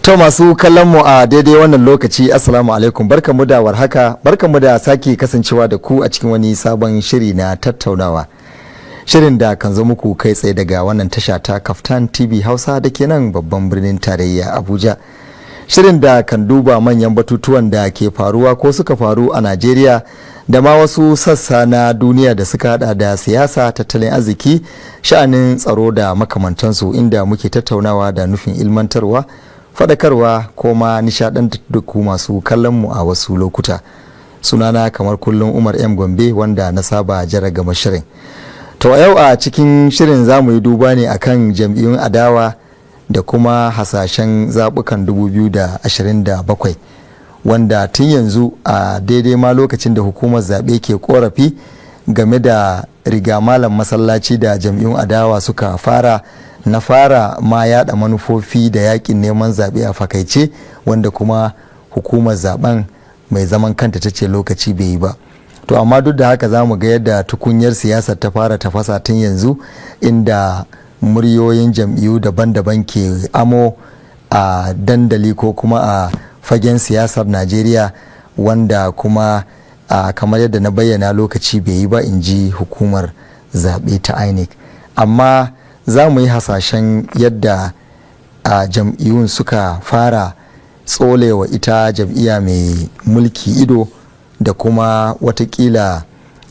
To masu kallon mu a daidai wannan lokaci, assalamu alaikum, barkamu da warhaka, barkamu da sake kasancewa da ku a cikin wani sabon shiri na tattaunawa. Shirin da kan zo muku kai tsaye daga wannan tasha ta Kaftan TV Hausa da ke nan babban birnin tarayya Abuja. Shirin da kan duba manyan batutuwan da ke faruwa ko suka faru a Najeriya da ma wasu sassa na duniya da suka hada da siyasa, tattalin arziki, sha'anin tsaro da makamantansu, inda muke tattaunawa da nufin ilmantarwa, faɗakarwa ko ma nishaɗantar da ku masu kallon mu a wasu lokuta. Sunana kamar kullum Umar M Gombe, wanda na saba jaragama shirin. To a yau a cikin shirin za mu yi duba ne akan jam'iyyun adawa da kuma hasashen zaɓukan 2027, wanda tun yanzu a daidai ma lokacin da hukumar zaɓe ke korafi game da riga malam masallaci da jam'iyyun adawa suka fara na fara ma yada manufofi da yakin neman zaɓe a fakaice, wanda kuma hukumar zaben mai zaman kanta ta ce lokaci bai yi ba. To amma duk da haka za mu ga yadda tukunyar siyasar ta fara tafasa tun yanzu, inda muryoyin jam'iyyu daban-daban ke amo a dandali ko kuma a fagen siyasar Najeriya, wanda kuma a kamar yadda na bayyana, lokaci bai yi ba in ji hukumar zaɓe ta INEC. Amma za mu yi hasashen yadda a jam'iyyun suka fara tsolewa ita jam'iyya mai mulki ido, da kuma watakila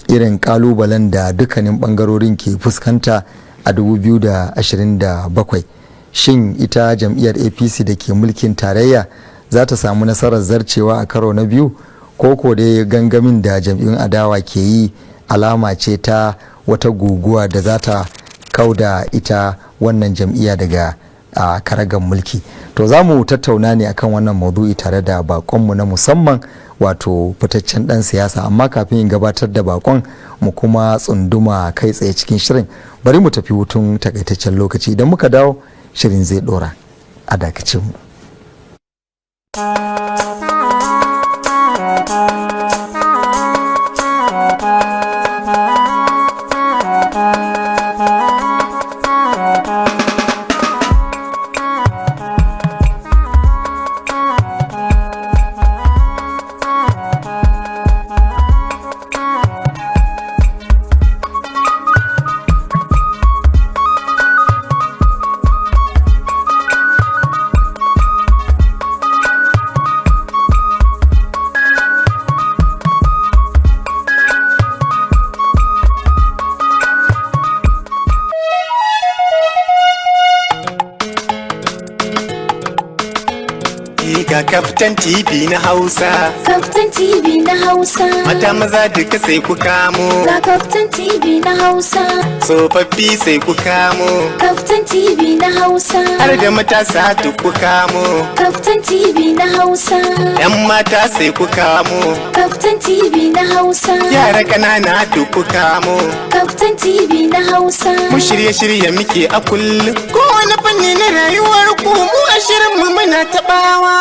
irin kalubalen da dukkanin bangarorin ke fuskanta a 2027. Shin ita jam'iyyar APC da ke mulkin tarayya za ta samu nasarar zarcewa a karo na biyu, ko ko dai gangamin da jam'iyyun adawa ke yi alama ce ta wata guguwa da za ta kauda ita wannan jam'iyya daga a karagan mulki? To za mu tattauna ne akan wannan maudu'i tare da bakonmu na musamman, wato fitaccen dan siyasa. Amma kafin in gabatar da bakon mu kuma tsunduma kai tsaye cikin shirin, bari mu tafi hutun takaitaccen lokaci. Idan muka dawo, shirin zai dora. A dakace mu. Ga Kaftan TV na Hausa. Kaftan TV na Hausa. Mata maza duka sai ku kamo. Ga Kaftan TV na Hausa. Tsofaffi sai ku kamo. Kaftan TV na Hausa. Har da matasa duk ku kamo. Kaftan TV na Hausa. Yan mata sai ku kamo. Kaftan TV na Hausa. Yara ƙanana duk ku kamo. Kaftan TV na Hausa. Mu shirye-shirye muke a kullum. Kowane fanni na rayuwar ku mu a shirin mu muna taɓawa.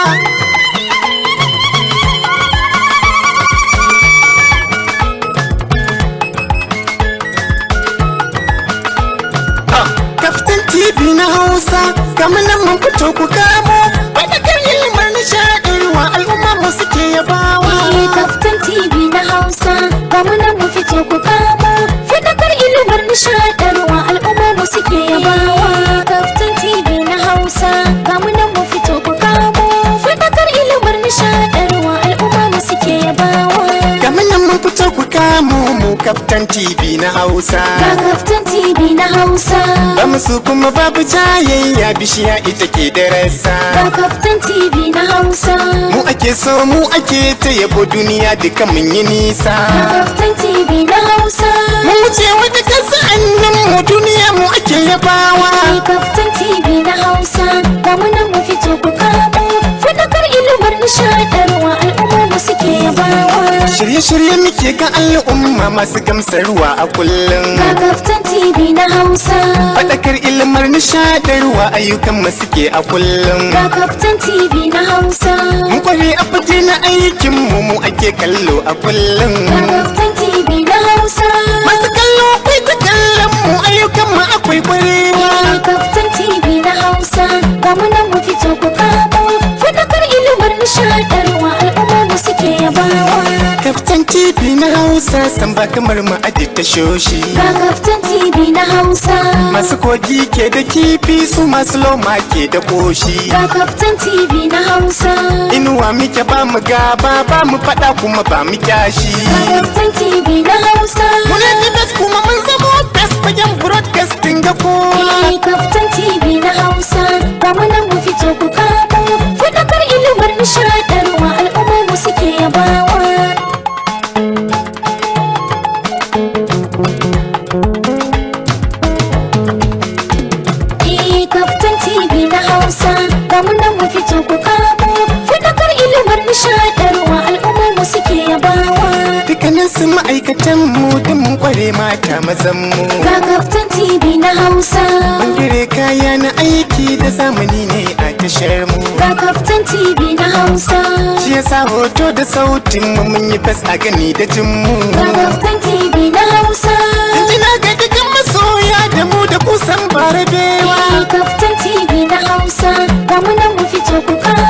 Kaftan TV na Hausa, kamar nan mun fito ku kamo. Faɗakar ilimar nishaɗarwa al'umma mu suke yabawa. Eh, Kaftan TV na Hausa. Ga mu nan mu fito ku kamo. Fadakar ilimar nishaɗarwa al'umma mu suke yabawa. Kaftan TV na Hausa. Ga mu nan mu fito ku kamo. Fadakar ilimar nishaɗarwa al'umma mu suke yabawa. Kamar nan mun fito ku kamo mu Kaftan TV na Hausa. Ga Kaftan TV na Hausa. Ba musu kuma babu jayayya, bishiya ita ke da rasa. Ga Kaftan TV na Hausa. Mu ake so, mu ake ta yabo, duniya duka mun yi nisa. Ga Kaftan TV na Hausa. Mun wuce wata kasa annan mu, duniya mu ake yabawa. Ni Kaftan TV na Hausa. Ga mu nan mu fito ku kamo. Fadakar ilimar nishaɗarwa al'umma mu suke yabawa. Shirye-shirye muke ga al'umma masu gamsarwa a kullum. Ga Kaftan TV na Hausa. Faɗakar ilimar nishaɗarwa ayyukan mu suke a kullum. Ga Kaftan TV na Hausa. Mun kware a fage na aikin mu, mu ake kallo a kullum. Ga Kaftan TV na Hausa. Masu kallo akwai ta kallon mu, ayyukan mu akwai kwarewa. Ni Kaftan TV na Hausa. Ga mu nan mu fito ku kamo. Hausa san ba kamar mu a tashoshi. Ga Kaftan TV na Hausa. Masu kogi ke da kifi su masu loma ke da koshi. Ga Kaftan TV na Hausa. Inuwa muke ba mu gaba ba mu fada kuma ba mu kyashi. Ga Kaftan TV na Hausa. Muna the best kuma mun zamo best fagen broadcasting ga kowa. Eh, Kaftan TV na Hausa. Ga mu nan mu fito ku kamo. Fadakar ilimar nishaɗarwa al'ummar mu suke yabawa. Eh, Kaftan TV na Hausa. Ga mu nan mu fito ku kamo. Fadakar ilimar nishaɗarwa al'ummar mu suke yabawa. Dukkanin su ma'aikatan mu duk mun kware mata mazan mu. Ga Kaftan TV na Hausa. Bangare kaya na aiki da zamani ne a tashar mu. Ga Kaftan TV na Hausa. Shi yasa hoto da sautin mu mun yi fes a gani da jin mu. Ga Kaftan TV na Hausa. Jinjina ga dukkan masoya da mu da kusan barabewa. Eh, Kaftan TV na Hausa. Ga mu nan mu fito ku kamo.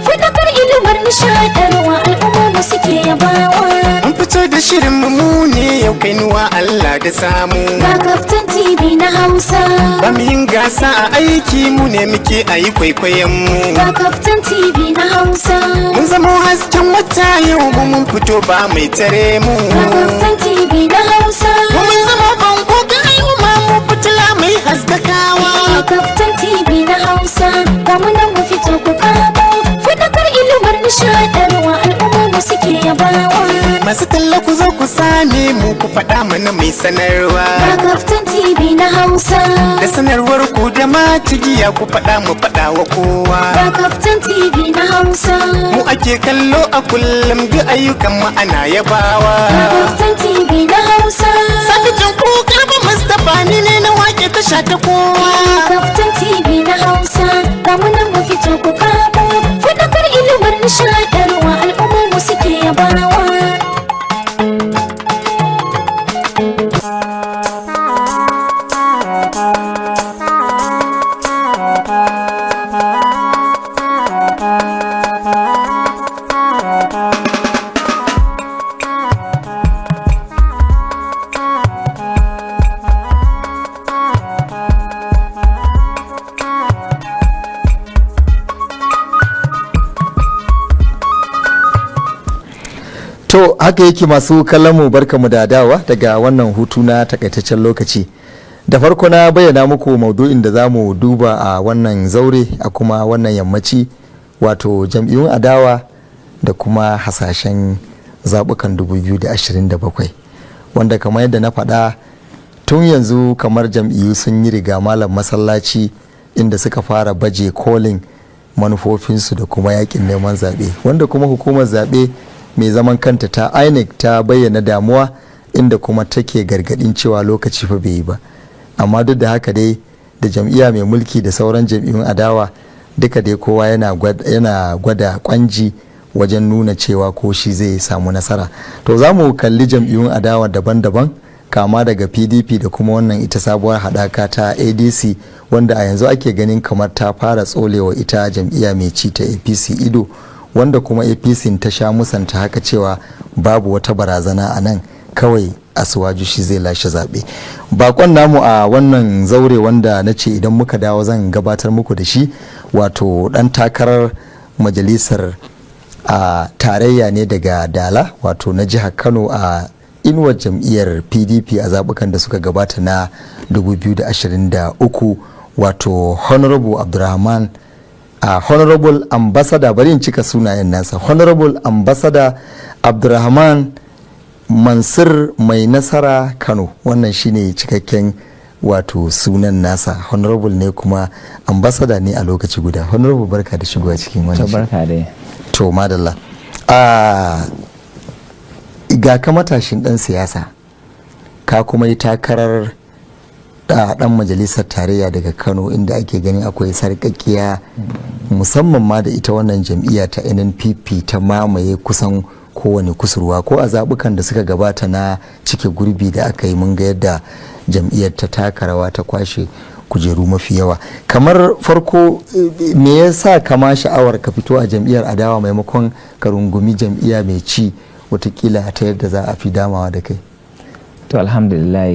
Fadakar ilimar nishaɗarwa al'ummar mu suke yabawa. Mun fito da shirin mu mu ne yau kainuwa Allah da samu. Ga Kaftan TV na Hausa. Ba mu yin gasa a aiki mu ne muke a yi kwaikwayon mu. Ga Kaftan TV na Hausa. Mun zamo hasken wata yau mu mun fito ba mai tare mu. Ga Kaftan TV na Hausa. Mu mun zama bango ga al'umma mu fitila mai haskakawa. Eh, Kaftan TV na Hausa. Ga mu nan mu fito ku kamo. Fadakar ilimar nishaɗarwa al'ummar mu suke yabawa. Masu talla ku zo ku same mu ku faɗa mana mai sanarwa. Ga Kaftan TV na Hausa. Da sanarwar ku da ma cigiya ku faɗa mu faɗa wa kowa. Ga Kaftan TV na Hausa. Mu ake kallo a kullum duk ayyukan mu ana yabawa. Ga Kaftan TV na Hausa. Sabitin ku karba Mustapha ni ne na wake tasha ta kowa. Kaftan TV na Hausa. Ga mu nan mu fito ku kamo. Fadakar ilimar nishaɗarwa al'ummar mu suke yabawa. To haka yake masu kallon mu, barkamu da dawa daga wannan hutu na takaitaccen lokaci. Da farko na bayyana muku maudu'in da za mu duba a wannan zaure a kuma wannan yammaci, wato jam'iyyun adawa da kuma hasashen zaɓukan 2027, wanda kamar yadda na faɗa tun yanzu, kamar jam'iyyu sun yi riga malam masallaci inda suka fara baje kolin manufofinsu da kuma yakin neman zaɓe, wanda kuma hukumar zaɓe mai zaman kanta ta INEC ta bayyana damuwa, inda kuma take gargadin cewa lokaci fa bai yi ba. Amma duk da haka dai, da jam'iyya mai mulki da sauran jam'iyyun adawa duka dai kowa yana gwada kwanji wajen nuna cewa ko shi zai samu nasara. To za mu kalli jam'iyyun adawa daban-daban, kama daga PDP da kuma wannan ita sabuwar haɗaka ta ADC, wanda a yanzu ake ganin kamar ta fara tsolewa ita jam'iyya mai ci ta APC ido, wanda kuma APC ta sha musanta haka cewa babu wata barazana a nan, kawai Asiwaju shi zai lashe zaɓe. Bakon namu a wannan zaure, wanda na ce idan muka dawo zan gabatar muku da shi, wato ɗan takarar majalisar a tarayya ne daga Dala, wato na jihar Kano, a inuwar jam'iyyar PDP a zaɓukan da suka gabata na 2023, wato Honorable Abdulrahman, a Honorable Ambassador, bari in cika sunayen nasa, Honorable Ambassador Abdulrahman Mansur Mai Nasara Kano. Wannan shine cikakken wato sunan nasa. Honorable ne kuma ambassador ne a lokaci guda. Honorable, barka da shigowa cikin wannan To, barka dai. To madalla. A ga ka matashin dan siyasa, ka kuma yi takarar da dan majalisar tarayya daga Kano, inda ake ganin akwai sarƙaƙiya, musamman ma da ita wannan jam'iyya ta NNPP ta mamaye kusan kowane kusurwa. Ko a zaɓukan da suka gabata na cike gurbi da aka yi, mun ga yadda jam'iyyar ta taka rawa ta kwashe kujeru mafi yawa. Kamar farko, me yasa kama sha'awar ka fito a jam'iyyar adawa maimakon ka rungumi jam'iyya mai ci? Watakila ta yadda za a fi damawa da kai. To, alhamdulillah.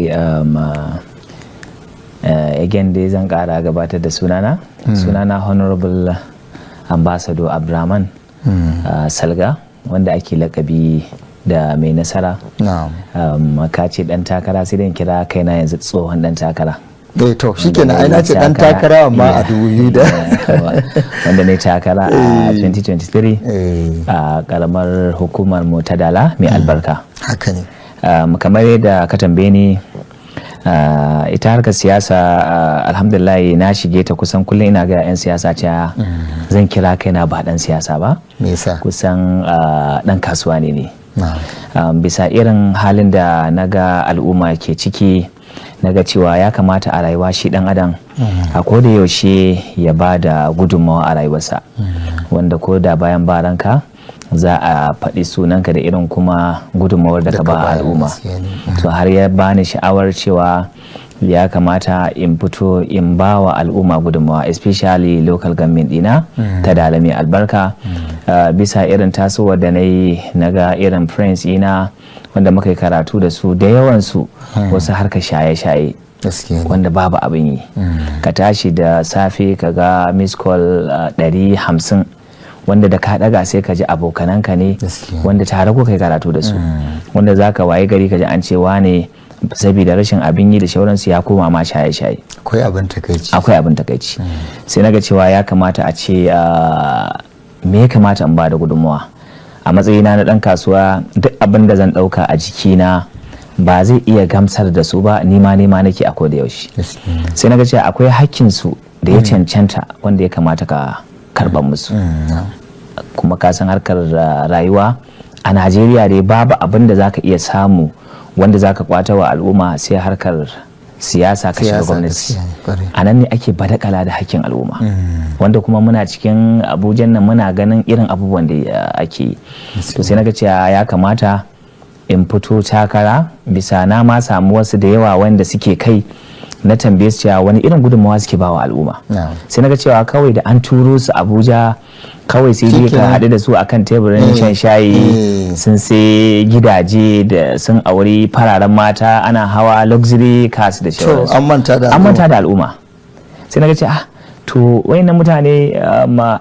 Again dai zan kara gabatar da sunana. Sunana Honorable Ambassador Abdulrahman Salga, wanda ake lakabi da Mai Nasara. Ka ce dan takara, sai dai kira kaina yanzu tsohon dan takara. Eh, to shikenan, ai na ce dan takara amma a 2000 da Wanda ne takara a 2023 a karamar hukumar mu ta Dala Mai Albarka. Haka ne. Kamar yadda ka tambaye ni, ita harkar siyasa, alhamdulillah, na shige ta. Kusan kullum ina ga 'yan siyasa cewa zan kira kaina ba dan siyasa ba. Me yasa? Kusan dan kasuwa ne. Bisa irin halin da na ga al'umma ke ciki, na ga cewa ya kamata a rayuwa shi dan adam a koda yaushe ya ba da gudunmawa a rayuwarsa, wanda ko da bayan baranka za a faɗi sunanka da irin kuma gudunmawar da ka ba al'umma. To, har ya bani sha'awar cewa ya kamata in fito in ba wa al'umma gudunmawa, especially local government dina ta Dala Mai Albarka, bisa irin tasowar da na yi, na ga irin friends ina wanda muka yi karatu da su, da yawansu wasu harka shaye-shaye, wanda babu abin yi. Ka tashi da safe ka ga miss call 150, wanda da ka daga sai ka ji abokananka ne wanda tare kuka yi karatu da su, wanda za ka waye gari ka ji an cewa ne saboda rashin abin yi da shauransu ya koma ma shaye-shaye. Akwai abin takaici. Akwai abin takaici. Sai naga cewa ya kamata a ce, me ya kamata in ba da gudunmawa a matsayina na dan kasuwa? Duk abin da zan dauka a jikina ba zai iya gamsar da su ba. Nima nema nake a koda yaushe. Sai naga cewa akwai hakkin su da ya cancanta wanda ya kamata ka karban musu. Kuma ka san harkar rayuwa a Najeriya dai, babu abin da zaka iya samu wanda zaka kwata wa al'umma sai harkar siyasa, ka shiga gwamnati. A nan ne ake badakala da hakkin al'umma, wanda kuma muna cikin Abuja nan muna ganin irin abubuwan da ake yi. To, sai naga cewa ya kamata in fito takara, bisa na ma samu wasu da yawa wanda suke kai, na tambaye su cewa wani irin gudunmawa suke bawa al'umma. Sai naga cewa kawai da an turo su Abuja, kawai sai dai ka haɗu da su akan teburin shan shayi, sun sai gidaje da sun auri fararen mata, ana hawa luxury cars da sauransu. An manta da An manta da al'umma. Sai naga ce, ah, to wayannan mutane,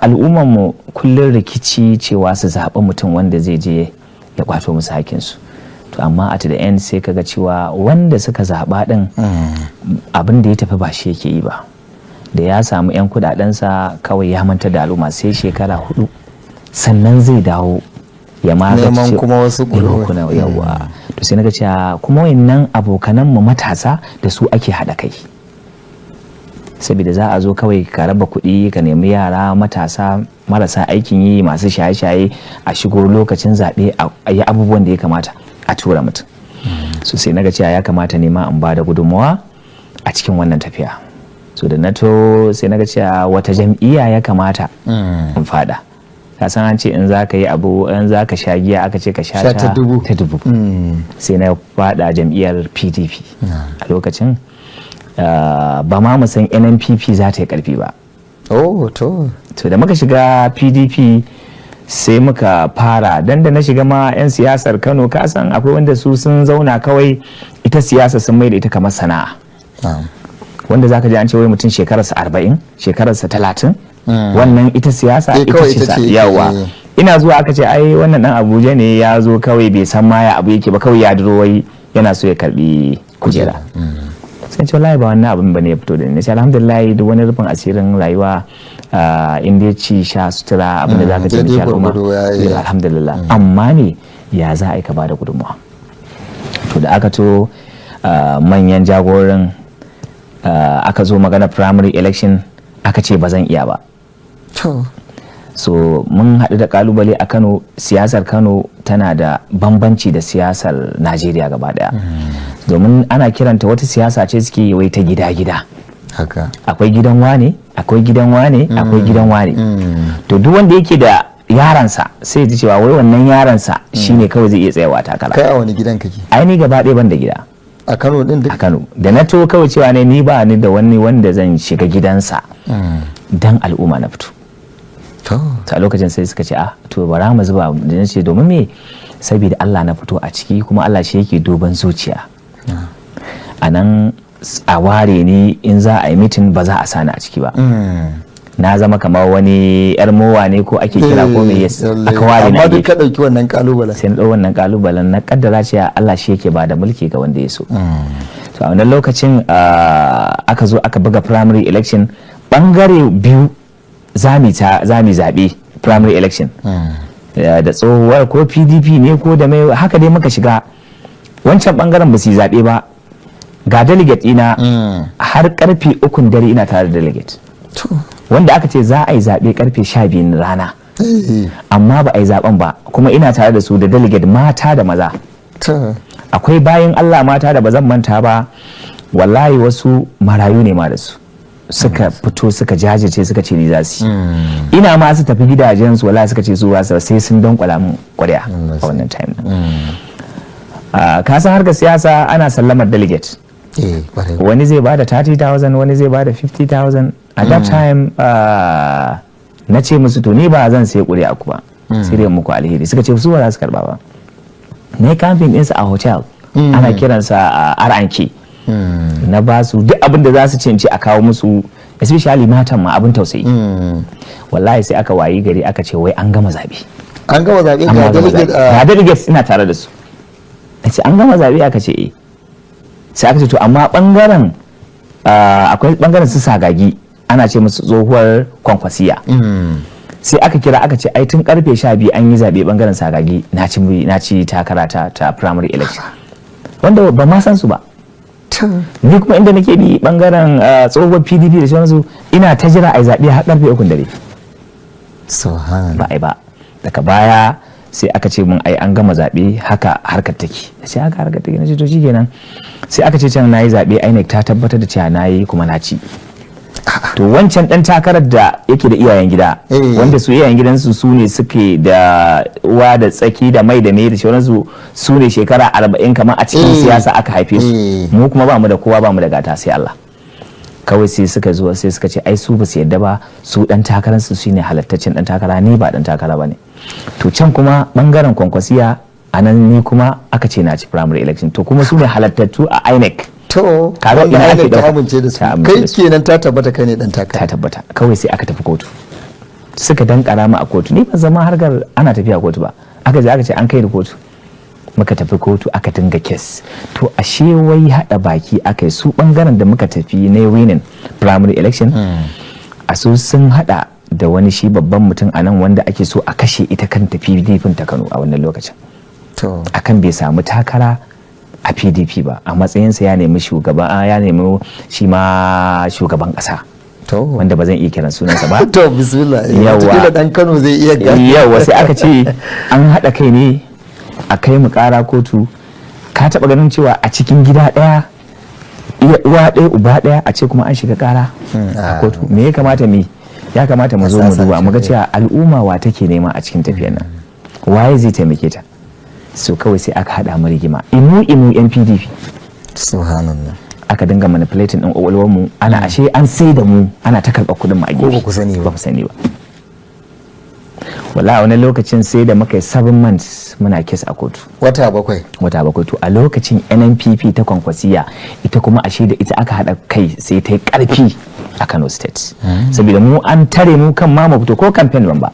al'umman mu kullun rikici cewa su zaɓi mutum wanda zai je ya kwato musu hakinsu. To, amma at the end sai kaga cewa wanda suka zaɓa ɗin, abin da ya tafi ba shi yake yi ba. Da ya samu 'yan kudadensa, kawai ya manta da al'umma, sai shekara 4 sannan zai dawo ya ma neman kuma wasu. Kuna yawa. To, sai naga cewa kuma wayannan abokanan mu matasa da su ake haɗa kai, saboda za a zo kawai ka raba kuɗi, ka nemi yara matasa marasa aikin yi, masu shaye-shaye, a shigo lokacin zaɓe a yi abubuwan da ya kamata, a tura mutum. So sai naga cewa ya kamata ne ma in ba da gudunmawa a cikin wannan tafiya. So da na to, sai naga cewa wata jam'iyya ya kamata in fada? Ka san an ce in za ka yi abu, in za ka sha giya, aka ce ka sha ta dubu. Ta dubu. Sai na fada jam'iyyar PDP. A lokacin ba ma mu san NNPP za ta yi karfi ba. Oh, to. To, da muka shiga PDP sai muka fara dan da na shiga ma, 'yan siyasar Kano, ka san akwai wanda su sun zauna kawai, ita siyasa sun mai da ita kamar sana'a, wanda zaka ji an ce wai mutum shekararsa 40, shekararsa 30, wannan ita siyasa ita ce yawa. Ina zuwa aka ce ai wannan dan Abuja ne, ya zo kawai bai san ma ya abu yake ba, kawai ya duro, wai yana so ya karbi kujera. Sai ce wallahi ba wannan abin bane ya fito da ni. Sai alhamdulillah, duk wani rufin asirin rayuwa, in dai ci, sha, sutura, abin da zaka ci Daidai da al'umma, gwargwado ya yi. Alhamdulillah. Amma ne ya za a yi ka bada gudunmawa? To, da aka to manyan jagoran, aka zo magana primary election, aka ce ba zan iya ba. So mun haɗu da kalubale a Kano. Siyasar Kano tana da bambanci da siyasar Najeriya gaba daya, domin ana kiranta wata siyasa ce suke yi wai ta gida-gida. Akwai gidan wane, akwai gidan wane, akwai gidan wane. To, duk wanda yake da yaransa sai ya ji cewa wai wannan yaransa shine kawai zai iya tsayawa takara. Kai a wani gidan kake? Ai ni gaba ɗaya ban da gida. A Kano din duk? A Kano, da na to kawai cewa ne ni ba ni da wani wanda zan shiga gidansa, dan al'umma na fito. To, a lokacin sai suka ce, ah, to bara mu zuba. Da na ce domin me Saboda Allah na fito a ciki, kuma Allah shi yake duban zuciya. A nan a ware ni, in za a yi meeting ba za a sani a ciki ba. Na zama kamar wani yar mowa ne ko ake kira ko me. Yes, aka ware ni Amma a duk gefe. ka ɗauki wannan kalubalen. Sai na ɗau wannan kalubalen, na kaddara cewa Allah shi yake ba da mulki ga wanda ya so. To, a wannan lokacin aka zo aka buga primary election, bangare biyu za mu zaɓe primary election. Da tsohuwar ko PDP ne ko da mai, haka dai muka shiga. Wancan bangaren ba su yi zaɓe ba. Ga delegate ina, har karfe 3n dare ina tare da delegate, wanda aka ce za a yi zaɓe karfe 12 na rana, amma ba a yi zaɓen ba, kuma ina tare da su, da delegate mata da maza. Akwai bayan Allah mata da ba zan manta ba, wallahi wasu marayu ne ma da su, suka fito suka jajirce, suka ce ni za su yi. Ina ma su tafi gidajensu, wallahi suka ce su ba su sai sun donkwala min ƙuri'a a wannan time din. Ka san harkar siyasa ana sallamar delegate. Eh, kwarai. Wani zai bada 30,000, wani zai bada 50,000. At that time na ce musu, to ni ba zan sai ƙuri'a ku ba, sai dai muku alheri. Suka ce su ba za su karba ba. Na yi campaign ɗinsa a hotel, ana kiransa R&K. Na ba su duk abin da za su ce, in ce a kawo musu, especially matan ma, abin tausayi. Wallahi sai aka wayi gari aka ce wai an gama zaɓe. An gama zaɓe? An Ga gama delegate zaɓe. a Ga delegates ina tare da su. Na ce, an gama zaɓe? Aka ce eh. Sai aka ce to, amma bangaren akwai bangaren su Sagagi, ana ce musu tsohuwar Kwankwasiya. Sai aka kira aka ce ai tun karfe 12 an yi zaɓe bangaren Sagagi, na ci takara ta primary election, wanda ba ma san su ba. Ni kuma inda nake bi bangaren tsohuwar PDP da sauransu, ina ta jira a yi zaɓe har karfe 3n dare. Subhanallah. Ba a yi ba. Daga baya sai aka ce mun ai an gama zaɓe, haka harkar take. Na ce, haka harkar take? Na ce, to shikenan. Sai aka ce can na yi zaɓe, INEC ta tabbatar da cewa na yi kuma na ci. To, wancan ɗan takarar da yake da iyayen gida, wanda su iyayen gidansu su ne suke da uwa da tsaki da mai da mai da sauransu, su ne shekara 40 kamar a cikin siyasa aka haife su, mu kuma ba mu da kowa, ba mu da gata sai Allah kawai. Sai suka zo sai suka ce ai su ba su yadda ba, su dan takararsu shine halattaccen dan takara, ni ba dan takara ba ne. To, can kuma bangaren Kwankwasiya, a nan ni kuma aka ce na ci primary election. To, kuma su ne halattattu a INEC. To, Kaga wanda ina ake INEC ta ɗauka? amince da su. Ta amince Kai da su. kenan ta tabbata kai ne dan Ta takara. tabbata. Kawai sai aka tafi kotu, suka dankara mu a kotu. Ni ban zama harkar ana tafiya kotu ba. Aka je aka ce an kai ni kotu. Muka tafi kotu, aka dinga case. To, ashe wai hada baki aka yi, su bangaren da muka tafi na winning primary election, a su sun hada da wani shi babban mutum a nan wanda ake so a kashe ita kanta PDP ta Kano a wannan lokacin, akan bai samu takara a PDP ba, a matsayinsa ya nemi shugaba, ya nemi shi ma shugaban kasa, wanda ba zan iya kiran sunansa ba. To, bismillah. Yawwa. Wataƙila dan Kano zai iya ga. Yawa, sai aka ce an haɗa kai ne a kai mu ƙara kotu. Ka taɓa ganin cewa a cikin gida ɗaya, iya uwa ɗaya uba ɗaya, a ce kuma an shiga ƙara a kotu? Me ya kamata mu yi? Ya kamata mu zo mu duba mu ga cewa al'umma wa take nema a cikin tafiyar nan, waye zai taimake ta. So kawai sai aka haɗa mu rigima imu imu yan PDP. Subhanallah. Aka dinga manipulating din kwakwalwar mu, ana ashe an sai da mu, ana ta karɓar kuɗin mu a gefe. Ba ku sani ba. Ba ku sani ba. Wallahi wani lokacin sai da muka yi 7 months muna case a kotu. Wata 7. Wata 7. To, a lokacin NNPP ta Kwankwasiya, ita kuma ashe da ita aka haɗa kai, sai ta yi ƙarfi a Kano State, saboda mu an tare mu kan ma mu fito ko campaign ban ba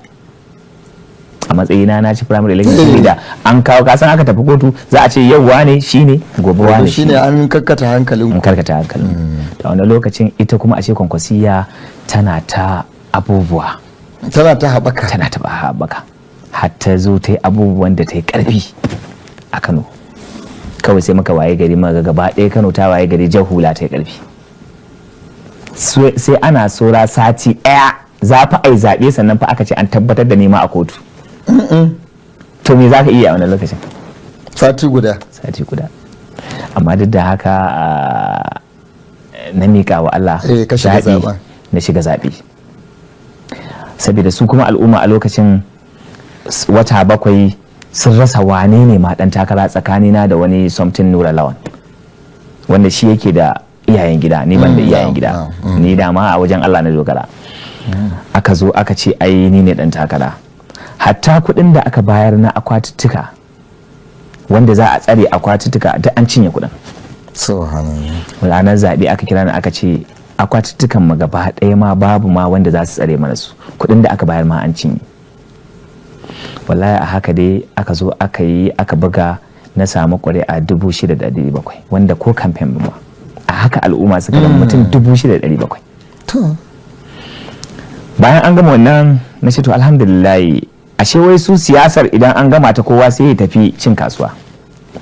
a matsayina na ci primary election, saboda an kawo, kasan aka tafi kotu za a ce yau wane shine, gobe wane. Shine an kakkata hankalin An ku. karkata hankalin. To, a wani lokacin ita kuma ashe Kwankwasiya tana ta abubuwa. Tana ta haɓaka. Tana taɓa haɓaka, har ta zo ta yi abubuwan da ta yi ƙarfi a Kano. Kawai sai muka waye gari muka ga gaba ɗaya Kano ta waye gari jan hula ta yi ƙarfi. Sai ana saura sati ɗaya za fa a yi zaɓe, sannan fa aka ce an tabbatar da nema a kotu. To, me za ka iya a wannan lokacin? Sati guda. Sati guda. Amma duk da haka na miƙa wa Allah Eh, ka shiga zaɓi. zaɓen. Na shiga zaɓe, saboda su kuma al'umma a lokacin wata 7 sun rasa wane ne ma ɗan takara tsakanina da wani something Nura Lawan, wanda shi yake da iyayen gida, ni ban da iyayen gida. Ni dama a wajen Allah na dogara. Aka zo aka ce ai ni ne ɗan takara. Hatta kuɗin da aka bayar na akwatuttuka Wanda za a tsare akwatuttuka duk an cinye kuɗin. Subhanallah. Ranar zaɓe aka kira ni, aka ce akwatuttukan mu gaba ɗaya ma babu ma wanda za su tsare mana su, kuɗin da aka bayar ma an cinye. Wallahi a haka dai aka zo aka yi aka buga, na samu ƙuri'a 6,700, wanda ko kamfen ba ma. A haka al'umma suka zama mutum 6,700. Bayan an gama wannan, na ce to alhamdulillah, ashe wai su siyasar idan an gama ta kowa sai ya tafi cin kasuwa,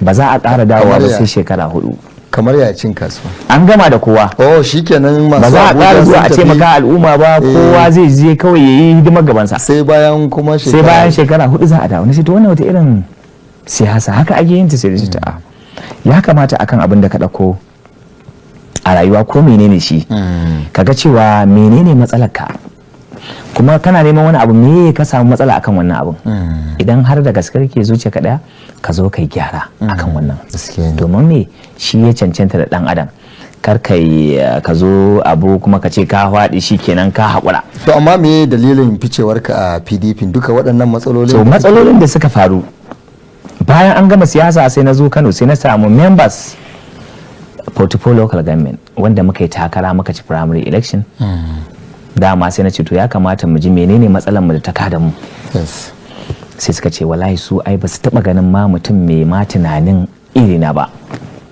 ba za a ƙara dawowa Kamar ba ya? sai shekara 4. Kamar ya cin kasuwa? An gama da kowa. Oh, shikenan, masu Ba za a Abuja ƙara zuwa sun a tafi. taimaka al'umma ba. Kowa zai je kawai ya yi hidimar gabansa. Sai bayan kuma shekara. Sai bayan shekara 4 za a dawo. Na ce to wannan wata irin siyasa haka ake yin ta? Sai da ta ya kamata akan abin da ka ɗauko a rayuwa, ko menene shi, kaga cewa menene matsalar ka, kuma kana neman wani abu, me ka samu matsala akan wannan abun? Idan har da gaske kake zuciya ka daya, ka zo kai gyara akan wannan. Gaskiya ne. Domin me shi ya cancanta da dan adam, kar kai ka zo abu kuma ka ce ka faɗi, shi kenan ka haƙura. To amma me dalilin ficewarka a PDP, duka waɗannan matsalolin? So matsalolin da suka faru bayan an gama siyasa, sai na zo Kano, sai na samu members portfolio local government wanda muka yi takara muka ci primary election. Dama sai na ce to ya kamata mu ji menene matsalar mu da ta kada mu. Sai suka ce wallahi su ai ba su taba ganin ma mutum mai ma tunanin irina ba.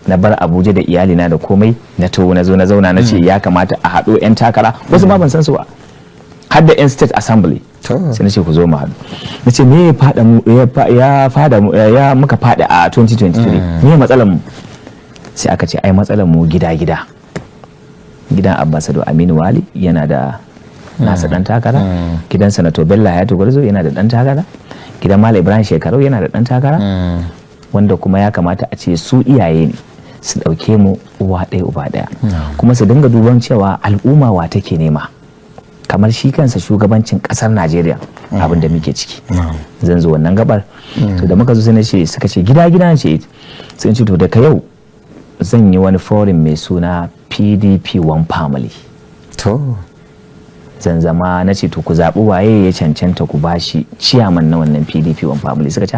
Na bar Abuja da iyalina da komai, na to na zo na zauna, na ce ya kamata a haɗo 'yan takara, wasu ma ban san su ba, har da 'yan state assembly. Sai na ce ku zo mu haɗu. Na ce me ya fada mu, ya fada mu, ya muka fada a 2023, me matsalar mu? Sai aka ce ai matsalar mu gida gida, gidan Ambassador Aminu Wali yana da nasa dan takara, gidan Sanato Bello Hayatu Gwarzo yana da dan takara, gidan Malam Ibrahim Shekarau yana da dan takara, wanda kuma ya kamata a ce su iyaye ne, su ɗauke mu uwa ɗaya uba ɗaya, kuma su dinga duban cewa al'umma wa take nema, kamar shi kansa shugabancin ƙasar Najeriya, abin da muke ciki. Zan zo wannan gabar. To da muka zo, sai na ce, suka ce gida gida ce, sun ce to daga yau zan yi wani forum mai suna PDP One Family. Zan zama, na ce to ku zaɓi waye ya cancanta ku bashi ciyaman na wannan PDP One Family. Suka ce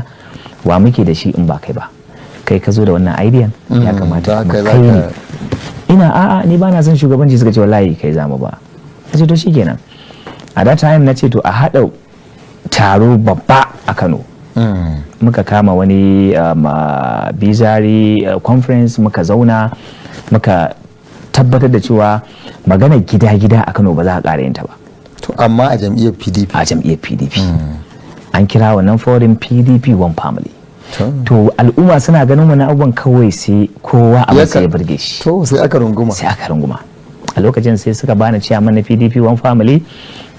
wa muke da shi in ba kai ba? Kai ka zo da wannan idea, ya kamata za kuma ka kai ne. Ina a'a, ni ba na son shugabanci. Suka ce wallahi kai zamu ba. Na ce to shikenan. A that time na ce to a haɗa taro babba a Kano. Muka kama wani bizari conference, muka zauna muka tabbatar da cewa magana gida-gida a Kano ba za a ƙara yin ta ba. To amma a jam'iyyar PDP? A jam'iyyar PDP. An kira wannan forum PDP One Family. To al'umma suna ganin wani abubuwan kawai, sai kowa abin sai ya burge shi. To sai aka runguma. Sai aka runguma. A lokacin sai suka bani chairman na PDP One Family.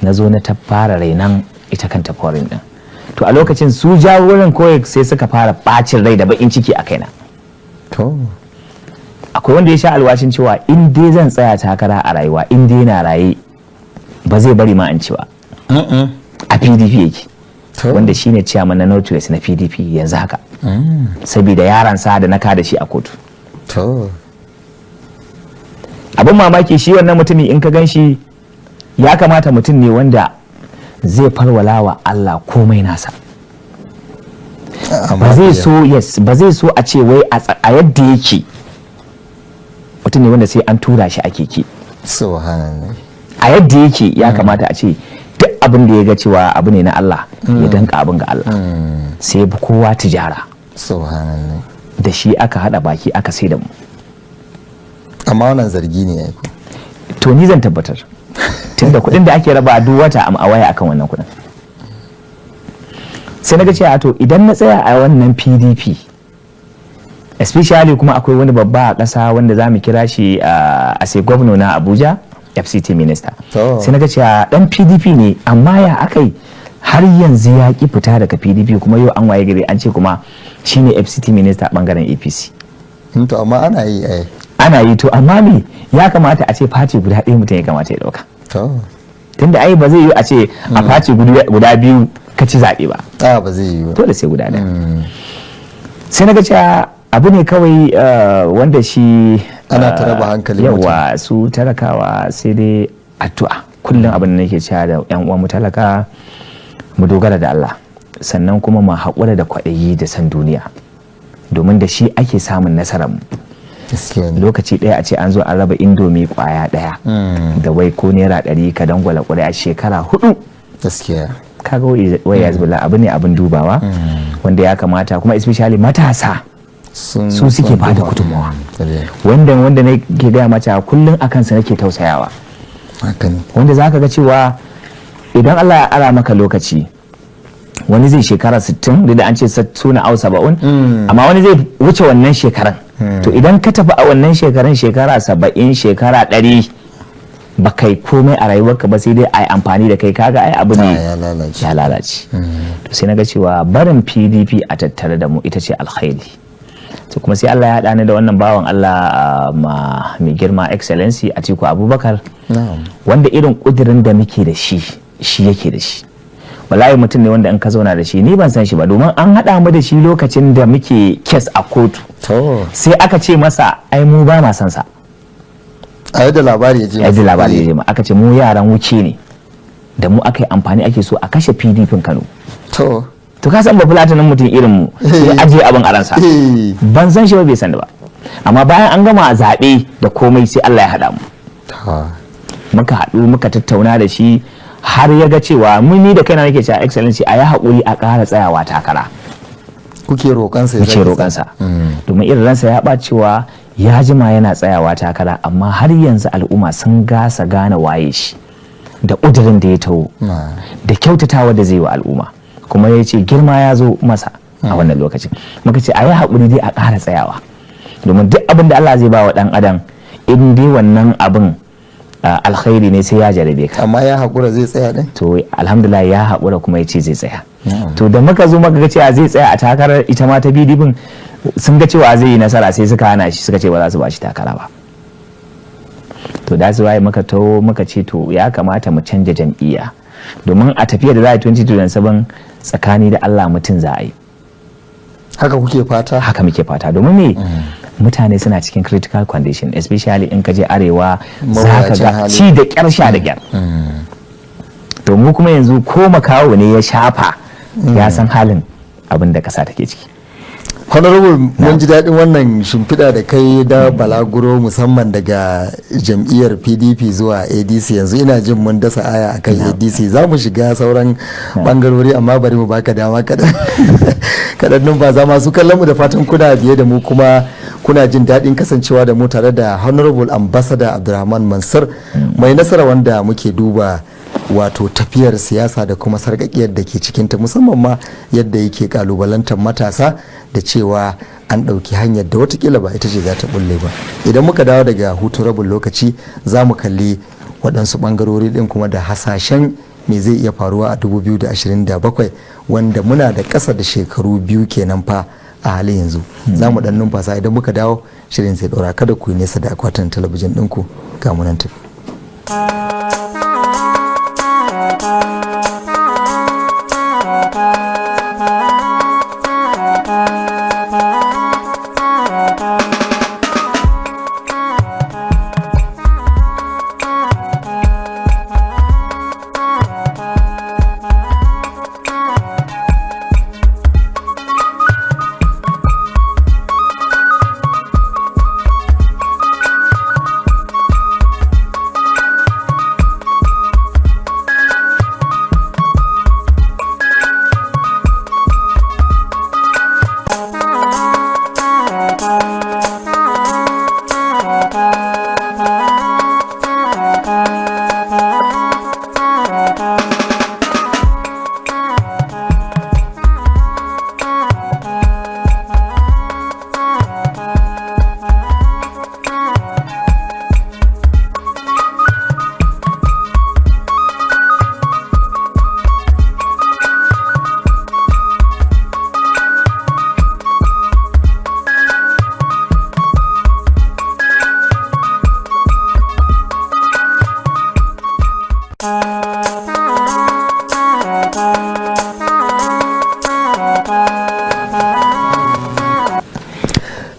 Na zo na ta fara rainan ita kanta forum din. To a lokacin su jagoran kawai sai suka fara bacin rai da bakin ciki a kaina. Akwai wanda ya sha alwashin cewa in dai zan tsaya takara a rayuwa, in dai na raye, ba zai bari ma an ci ba. A PDP yake. Wanda shine chairman na Northwest na PDP yanzu haka, saboda yaran sa da na kada shi a kotu. Abin mamaki, shi wannan mutumi in ka gan shi, ya kamata mutum ne wanda zai farwala wa Allah komai nasa. Amma Ba zai so, yes, ba zai so a ce wai a yadda yake, mutum ne wanda sai an tura shi a keke. Subhanallah. A yadda yake, ya kamata a ce duk abin da ya ga cewa abu ne na Allah, ya danka abin ga Allah. Sai ya bi kowa tijara. Subhanallah. Da shi aka hada baki aka sai da mu. Amma wannan zargi ne ai ko? To ni zan tabbatar, tunda kuɗin da ake raba duk wata a waya akan wannan kuɗin. Sai na ga cewa to idan na tsaya a wannan PDP, especially kuma akwai wani babba a ƙasa wanda za mu kira shi a sai gwamna na Abuja, FCT minister. Sai na ga cewa dan PDP ne, amma ya akai har yanzu ya ki fita daga PDP, kuma yau an waye gari an ce kuma shine FCT minister bangaren APC? To amma ana yi ai. Ana yi, to amma me ya kamata a ce party guda ɗaya mutum ya kamata ya ɗauka. Tunda ai ba zai yi a ce a party guda biyu ka ci zaɓe ba. A ba zai yi ba. Dole sai guda ɗaya. Sai na ga cewa abu ne kawai wanda shi Ana ta raba hankalin. Yawa, su talakawa sai dai addu'a. Kullum abin da nake cewa da yan uwan mu talaka, mu dogara da Allah, sannan kuma mu haƙura da kwaɗayi da san duniya. Domin da shi ake samun nasarar mu. Gaskiya ne. Lokaci ɗaya a ce an zo an raba Indomie kwaya ɗaya da wai ko ₦100 ka dangwala ƙuri'a shekara 4. Gaskiya. Kaga wai ya zuba abu ne abin dubawa wanda ya kamata, kuma especially matasa su suke bada gudunmawa. Wanda na ke gaya mata kullum a kansa nake tausayawa. Haka ne. Wanda za ka ga cewa idan Allah ya ara maka lokaci, wani zai shekara 60, duk da an ce suna au 70, amma wani zai wuce wannan shekaran. To idan ka tafi a wannan shekaran, shekara 70, shekara 100, ba kai komai a rayuwarka ba, sai dai a yi amfani da kai, kaga ai abu ne Ya lalace. Ya lalace. To sai na ga cewa barin PDP a tattare da mu ita ce alkhairi. To kuma sai Allah ya haɗa ni da wannan bawan Allah, ma mai girma Excellency Atiku Abubakar, wanda irin kudirin da muke da shi, shi yake da shi. Wallahi mutum ne wanda in ka zauna da shi, ni ban san shi ba, domin an haɗa mu da shi lokacin da muke case a kotu. Sai aka ce masa ai mu ba ma san sa. A yadda labari ya je. Ya ji labari ya je ma, aka ce mu yaran Wike ne, da mu aka yi amfani ake so a kashe PDP Kano. To ka san ba fulatinin mutum irin mu sai ajiye abin a ransa. Ban san shi ba, bai san da ba, amma bayan an gama zaɓe da komai sai Allah ya haɗa mu. Muka haɗu muka tattauna da shi har ya ga cewa mun, ni da kaina nake cewa, "Excellency, a yi haƙuri a ƙara tsayawa takara." Kuke roƙonsa ya Muke sake roƙonsa, domin irin ransa ya ɓacewa, ya jima yana tsayawa takara, amma har yanzu al'umma sun gasa gane waye shi da ƙudurin da ya taho da kyautatawa da zai wa al'umma. Kuma ya ce girma ya zo masa a wannan lokacin. Muka ce a yi haƙuri dai a ƙara tsayawa, domin duk abin da Allah zai ba wa ɗan adam, in dai wannan abin alkhairi ne, sai ya jarabe ka. Amma ya haƙura zai tsaya din? To alhamdulillah, ya haƙura kuma ya ce zai tsaya. To da muka zo muka ga cewa zai tsaya a takarar ita ma ta PDP, sun ga cewa zai yi nasara, sai suka hana shi, suka ce ba za su ba shi takara ba. To da su waye muka taho muka ce to ya kamata mu canja jam'iyya, domin a tafiya da za a yi 2027, tsakani da Allah mutum za a yi. Haka kuke fata? Haka muke fata, domin me? Mutane suna cikin critical condition, especially in ka je arewa za ka Mawuyacin ga hali. ci da kyar, sha da kyar. To mu kuma yanzu ko makawo ne ya shafa ya san halin abin da kasa take ciki. Honorable, mun ji daɗin wannan shimfiɗa da kai da balaguro, musamman daga jam'iyyar PDP zuwa ADC. Yanzu ina jin mun dasa aya akan ADC, za mu shiga sauran bangarori, amma bari mu baka dama kaɗan kaɗan numfasa. Masu kallon mu, da fatan kuna biye da mu kuma kuna jin daɗin kasancewa da mu tare da Honorable Ambassador Abdulrahman Mansur Mai Nasara, wanda muke duba wato tafiyar siyasa da kuma sarƙaƙiyar da ke cikinta, musamman ma yadda yake kalubalantar matasa da cewa an ɗauki hanyar da watakila ba ita ce za ta bulle ba. Idan muka dawo daga hutun rabin lokaci, za mu kalli waɗansu ɓangarori ɗin kuma da hasashen me zai iya faruwa a 2027, wanda muna da ƙasa da shekaru 2 kenan fa a halin yanzu. Za mu ɗan numfasa, idan muka dawo shirin zai ɗora. Kada ku yi nesa da akwatin talabijin ɗinku, ga mu nan tafi.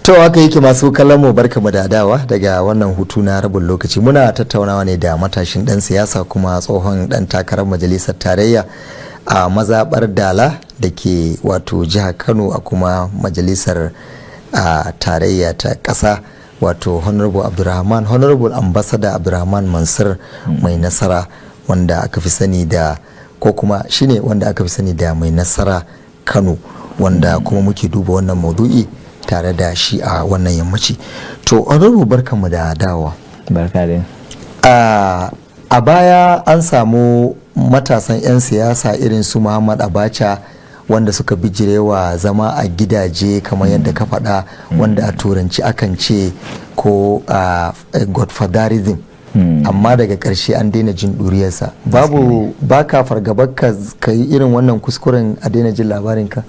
To haka yake, masu kallon mu, barkamu da dawowa daga wannan hutu na rabin lokaci. Muna tattaunawa ne da matashin dan siyasa kuma tsohon dan takarar majalisar tarayya a mazaɓar Dala da ke wato jihar Kano, a kuma majalisar a tarayya ta ƙasa, wato Honorable Abdulrahman, Honorable Ambassador Abdulrahman Mansur Mai Nasara, wanda aka fi sani da, ko kuma shine wanda aka fi sani da Mai Nasara Kano, wanda kuma muke duba wannan maudu'i tare da shi a wannan yammaci. To Honorable, barkanmu da dawowa. Barka dai. A baya an samu matasan 'yan siyasa irin su Muhammad Abacha, wanda suka bijirewa zama a gidaje kamar yadda ka faɗa, wanda a Turanci akan ce ko godfatherism, amma daga ƙarshe an daina jin ɗuriyarsa. Babu baka fargabar ka yi irin wannan kuskuren, a daina jin labarinka?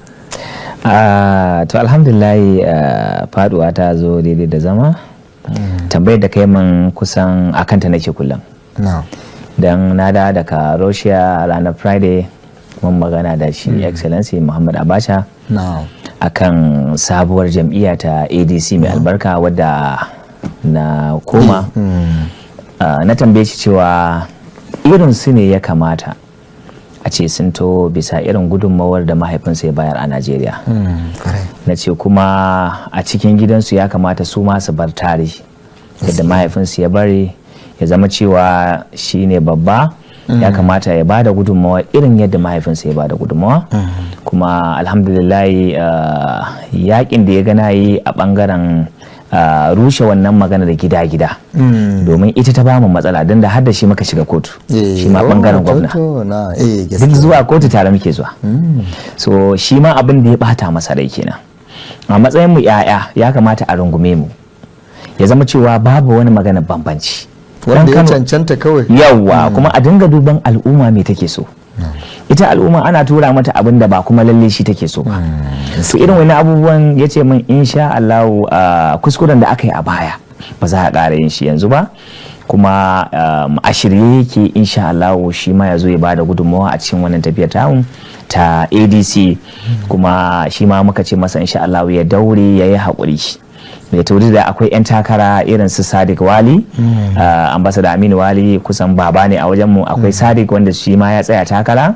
To alhamdulillah, faduwa ta zo daidai da zama. Tambayar da kai min kusan akanta nake kullum. Don na da daga Russia ranar Friday, mun magana da shi Excellency Muhammad Abacha akan sabuwar jam'iyya ta ADC mai albarka wadda na koma. Na tambaye shi cewa irin su ne ya kamata a ce sun to bisa irin gudunmawar da mahaifinsa ya bayar a Najeriya. Na ce kuma a cikin gidansu ya kamata su ma su bar tarihi yadda mahaifinsu ya bari, ya zama cewa shi ne babba, ya kamata ya bada gudunmawa irin yadda mahaifinsa ya bada gudunmawa. Kuma alhamdulillah, yakin da ya gana yi a bangaren rushe wannan magana da gida-gida, domin ita ta bamu matsala, don da har da shi muka shiga kotu, shi ma bangaren gwamna. Duk zuwa kotu tare muke zuwa. So shi ma abin da ya bata masa rai kenan. A matsayin mu 'ya'ya, ya kamata a rungume mu, ya zama cewa babu wani magana bambanci. Wanda ya cancanta kawai. Yawwa, kuma a dinga duban al'umma me take so. Ita al'umma ana tura mata abin da ba kuma lalle shi take so ba. To irin wani abubuwan ya ce min insha Allah kuskuren da aka yi a baya ba za a ƙara yin shi yanzu ba, kuma a shirye yake insha Allah shi ma ya zo ya bada gudunmawa a cikin wannan tafiyar tamu ta ADC. Kuma shi ma muka ce masa insha Allah ya daure, ya yi haƙuri, mai tauri da akwai 'yan takara irin su Sadiq Wali, Ambassador Aminu Wali kusan baba ne a wajenmu. Akwai Sadiq wanda shi ma ya tsaya takara,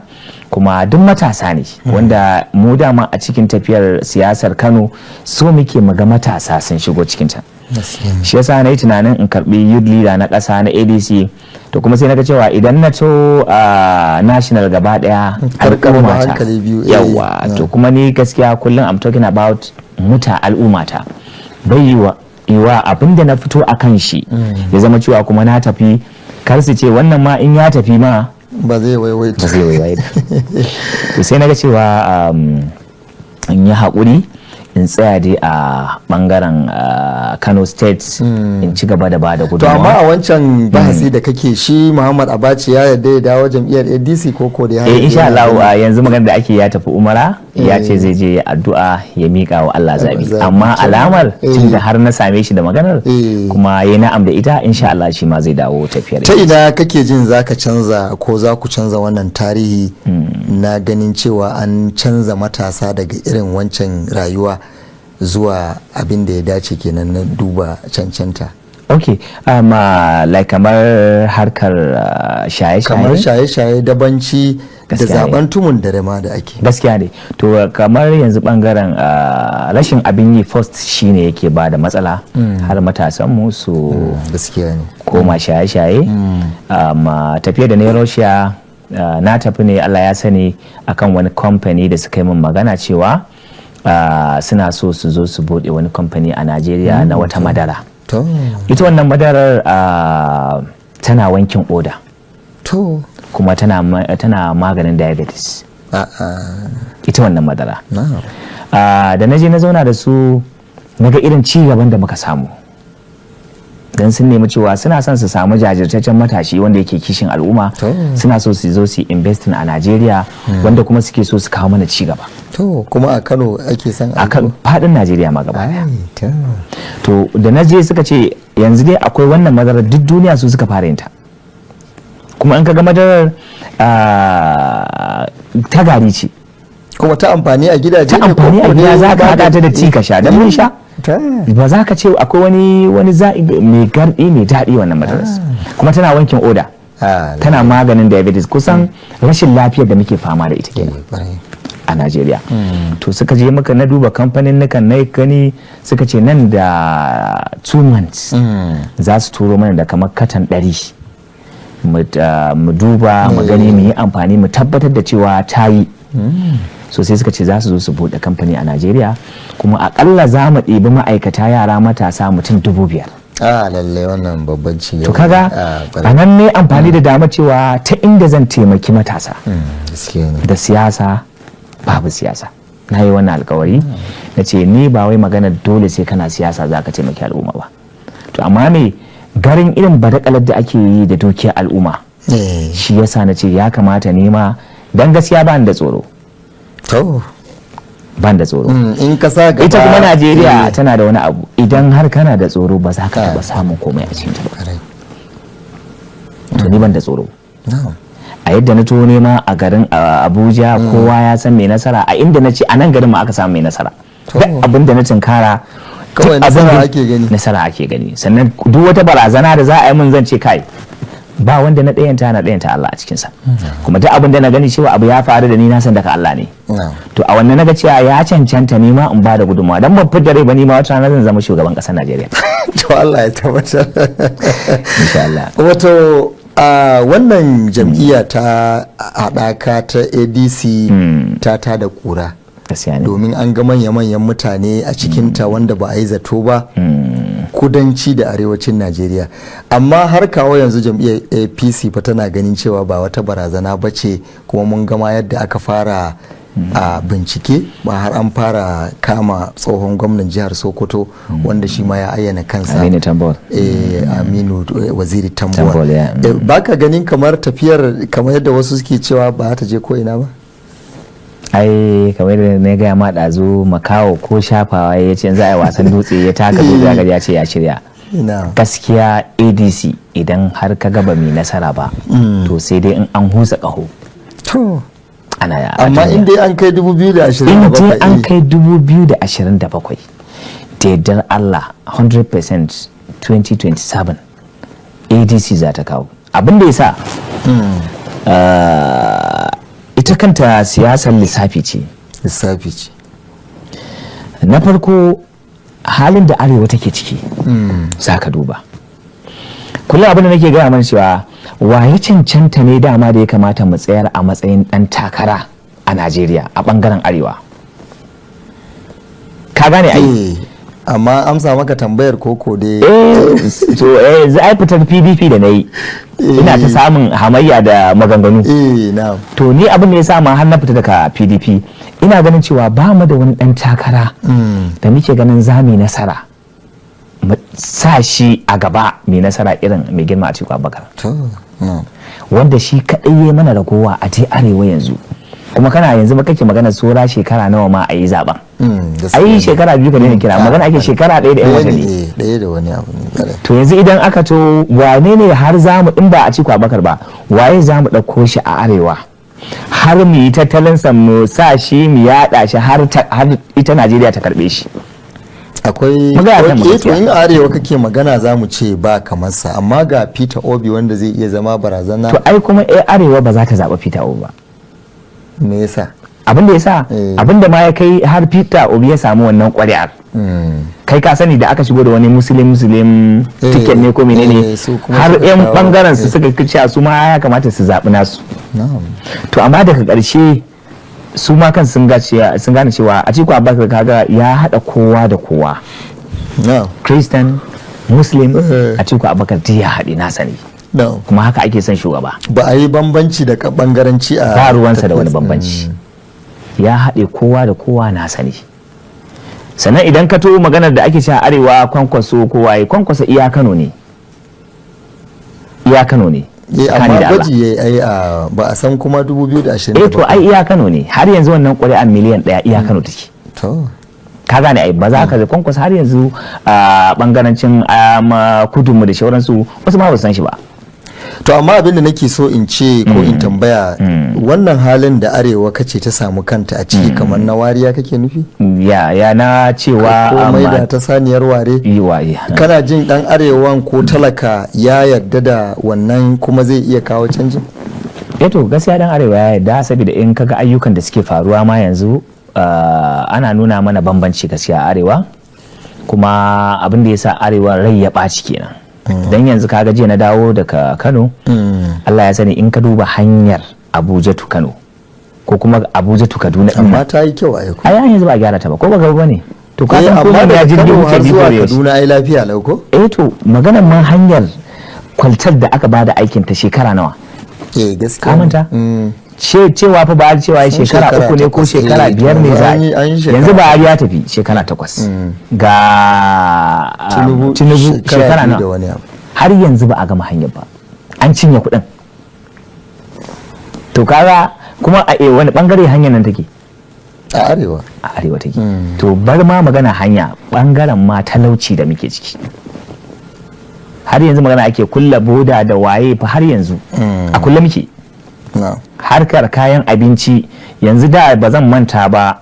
kuma duk matasa ne, wanda mu dama a cikin tafiyar siyasar Kano so muke muga matasa sun shigo cikinta. Shi yasa na yi tunanin in karbi youth leader na ƙasa na ADC. To kuma sai na ga cewa idan na to national gaba daya al'umma ta, yawa. To kuma ni gaskiya kullum I'm talking about muta al'ummata. Bai yi wa abin da na fito a kan shi ya zama cewa kuma na tafi, kar su ce wannan ma in ya tafi ma ba zai waiwaita. Ba zai waiwaita. To sai na ga cewa in yi haƙuri, in tsaya dai a bangaren Kano State, in ci gaba da ba da To gudunmawa. amma a wancan bahasi da kake, shi Muhammad Abacha ya yarda ya dawo jam'iyyar ADC ko da ya Eh, insha Allah, yanzu magana da ake, ya tafi umara, ya ce zai je ya addu'a, ya mika wa Allah zabi. Zabi. Amma alamar tunda har na same shi da maganar kuma ya na'am da ita, insha Allah shi ma zai dawo tafiyar. Ta ina kake jin zaka canza ko za ku canza wannan tarihi na ganin cewa an canza matasa daga irin wancan rayuwa zuwa abin da ya dace kenan na duba cancanta? Ok, amma like kamar harkar shaye-shaye? Kamar shaye-shaye, dabanci da Gaskiya ne. zaben tumun dare ma da ake. Gaskiya ne. To kamar yanzu bangaren rashin abin yi first shine yake ba da matsala har matasanmu su Gaskiya ne. koma shaye-shaye. Amma tafiya da na Russia, na tafi ne, Allah ya sani, akan wani kamfani da suka yi min magana cewa suna so su zo su bude wani kamfani a Najeriya na wata madara. Ita wannan madarar tana wankin oda kuma tana maganin diabetes, ita wannan madara. Da na je na zauna da su, na ga irin ci gaban da muka samu, don sun nemi cewa suna son su samu jajirtaccen matashi wanda yake kishin al'umma, suna so su zo su yi investing a Najeriya, wanda kuma suke so su kawo mana ci gaba. To kuma a Kano ake son A kan fadin Najeriya ma gaba daya. Ai, to. To da na je suka ce yanzu dai akwai wannan madarar, duk duniya su suka fara yin ta. Kuma in ka ga madarar, ta gari ce. Kuma ta amfani a gidaje Ta ne ko amfani a ko gida, dai za ka haɗa ta da tea ka sha, don mun sha. Ba za ka ce akwai wani za'i mai garɗi mai daɗi wannan madarar, kuma tana wankin oda. Ah, Tana maganin diabetes. Kusan rashin lafiyar da muke fama da ita kenan Eh, kwarai. a Najeriya. To suka je muka na duba kamfanin nukan na gani, suka ce nan da 2 months za su turo mana da kamar katan 100 mu duba mu gani, mu yi amfani, mu tabbatar da cewa ta yi. So sai suka ce za su zo su buɗe kamfani a Najeriya, kuma akalla za mu ɗibi ma'aikata yara matasa mutum 5,000. Ah, lalle wannan babban ci To kaga Ah, kwarai. a nan ne amfani da dama cewa ta inda zan taimaki matasa. Gaskiya ne. Da siyasa babu siyasa, na yi wannan alkawari, na ce ni ba wai magana dole sai kana siyasa za ka taimaki al'umma ba. To amma me garin irin badakalar da ake yi da dukiyar al'umma, shi yasa na ce ya kamata ni ma, dan gaskiya ba ni da tsoro. To. Ban da tsoro. In ka sa gaba. Ita kuma Najeriya tana da wani abu, idan har kana da tsoro ba za ka taba samun komai a cikin ta ba. To ni ban da tsoro. A yadda na to nema a garin Abuja, kowa ya san mai nasara. A inda na ce a nan garin ma aka samu mai nasara. Duk abin da na tunkara, Kawai duk abin nasara ake gani. Nasara ake gani. Sannan duk wata barazana da za a yi min, zan ce kai, ba wanda na ɗayanta, na ɗayanta Allah a cikinsa. Kuma duk abin da na gani cewa abu ya faru da ni, na san daga Allah ne. To a wannan naga cewa ya cancanta ni ma in ba da gudunmawa, dan ban fidda rai ba, ni ma wata rana zan zama shugaban ƙasar Najeriya. To, Allah ya tabbatar. Insha Allah. Wato a wannan jam'iyya ta haɗaka ta ADC ta tada kura Gaskiya ne. domin an ga manya-manyan mutane a cikinta wanda ba a yi zato ba, kudanci da arewacin Najeriya. Amma har kawo yanzu jam'iyyar APC fa tana ganin cewa ba wata barazana ba ce, kuma mun gama yadda aka fara a bincike ba, har an fara kama tsohon gwamnan jihar Sokoto wanda shi ma ya ayyana kansa. Aminu Tambuwal. Aminu Waziri Tambuwal. Tambuwal, ya. Baka ganin kamar tafiyar, kamar yadda wasu suke cewa, ba ta je ko ina ba? Ai kamar yadda na gaya ma ɗazu, makawo ko shafawa ya ce za a yi wasan dutse, ya taka dutse ya gaji, ya ce ya shirya. Ina. Gaskiya ADC, idan har ka gaba mai nasara ba, to sai dai in an husa ƙaho. To. Ana a Amma duniya. in dai an kai 2027, In dai an kai 2027, da yardar Allah, 100% 2027 ADC za ta kawo. Abin da ya sa, ita kanta siyasar lissafi ce. Lissafi ce. Na farko, halin da arewa take ciki za ka duba. Kullum abin da nake gaya mana cewa waye cancanta ne dama da ya kamata mu tsayar a matsayin dan takara a Najeriya a bangaren arewa, ka gane ai? Eh, amma amsa maka tambayar koko dai. Eh, to za a fitar PDP da na yi, ina ta samun hamayya da maganganu. Eh, na'am. To ni abin da ya sa ma har na fita daga PDP, ina ganin cewa ba mu da wani dan takara da muke ganin za mu yi nasara mu sa shi a gaba mai nasara irin mai girma Atiku Abubakar, To, na'am. wanda shi kaɗai ya mana ragowa a je arewa yanzu. Kuma kana yanzu ba kake magana tsora shekara nawa ma a yi zaben? Gaskiya Ai ne. shekara 2 ka daina kira magana ake, shekara 1 da yan Ɗaya ne, watanni. eh, ɗaya da wani abu ne, ƙwarai. To yanzu idan aka to wane ne har za mu, in ba Atiku Abubakar ba, waye za mu ɗauko shi a arewa har mu yi tattalinsa, mu sa shi, mu yaɗa shi har ita Najeriya ta karɓe shi? Akwai. Mu gaya kan mu Ok, to gaskiya. in arewa kake magana, za mu ce ba kamar sa, amma ga Peter Obi wanda zai iya zama barazana. To ai kuma arewa ba za ta zaɓi Peter Obi ba. Me yasa? Abin da ya sa, abin da ma ya kai har Peter Obi ya samu wannan ƙuri'ar, kai ka sani da aka shigo da wani Muslim Muslim ticket ne ko menene, su kuma har suka yan bangaren su suka cewa su ma ya kamata su zaɓi nasu. To amma daga ƙarshe su ma kan sun gane cewa Atiku Abubakar, kaga ya haɗa kowa da kowa, Christian, Muslim, Atiku Abubakar duk ya haɗe nasa ne. Kuma haka ake son shugaba. Ba a yi bambanci da bangaranci a Ba ruwansa da wani tafiyar- bambanci, ya haɗe kowa da kowa nasa ne. Sannan idan ka to maganar da ake cewa arewa Kwankwaso ko waye, Kwankwaso iya Kano ne, iya Kano ne. Amma Tsakani da Allah. gwaji yayi ai a ba a san kuma 2027. Eh, to ai iya Kano ne. Har yanzu wannan ƙuri'an miliyan 1 iya Kano take. To. Ka gane ai, ba za ka Kwankwaso har yanzu a bangarancin kudunmu da shauransu, wasu ma ba su san shi ba. To amma abin da nake so in ce ko in tambaya, wannan halin da arewa kace ta samu kanta a ciki, kamar na wariya kake nufi? Ya na cewa ko mai amma da ta saniyar ware. Yiwa ya. Kana jin dan arewan ko talaka ya yarda da wannan kuma zai iya kawo canjin? To, gaskiya dan arewa ya yarda, saboda in kaga ayyukan da suke faruwa ma yanzu, ana nuna mana bambanci gaskiya a arewa. Kuma abin da ya sa arewa rai ya ɓaci kenan, dan yanzu kaga jiya na dawo daga Kano. Allah ya sani, in ka duba hanyar Abuja to Kano ko kuma Abuja to Kaduna din Amma nan, ta yi kyau a yau. Ai har yanzu ba a gyara ta ba, ko ba gaba bane? To ka Eh, san amma komai daga ya jirgi Kano wuce har bi zuwa ko da yaushe. Kaduna ai lafiya lau ko? Eh, to maganar ma hanyar kwaltar da aka bada aikin ta shekara nawa? Eh, gaskiya. Ka manta? Cewa fa ba cewa Sun shekara shekara 3 ne ko 8, shekara eh, 5 ne to za a an yi. an yi shekara. Yanzu ba ya tafi shekara 8 ga Tinubu, Tinubu shekara 2 da nawa? wani abu. Har yanzu ba a gama hanyar ba, an cinye kuɗin. To kaga kuma a wani bangare hanyar nan take? A arewa. A arewa take. To bar ma magana hanya, bangaren ma talauci da muke ciki, har yanzu magana ake kulla boda da waye fa, har yanzu a kulle muke. Na. Harkar kayan abinci yanzu, da ba zan manta ba,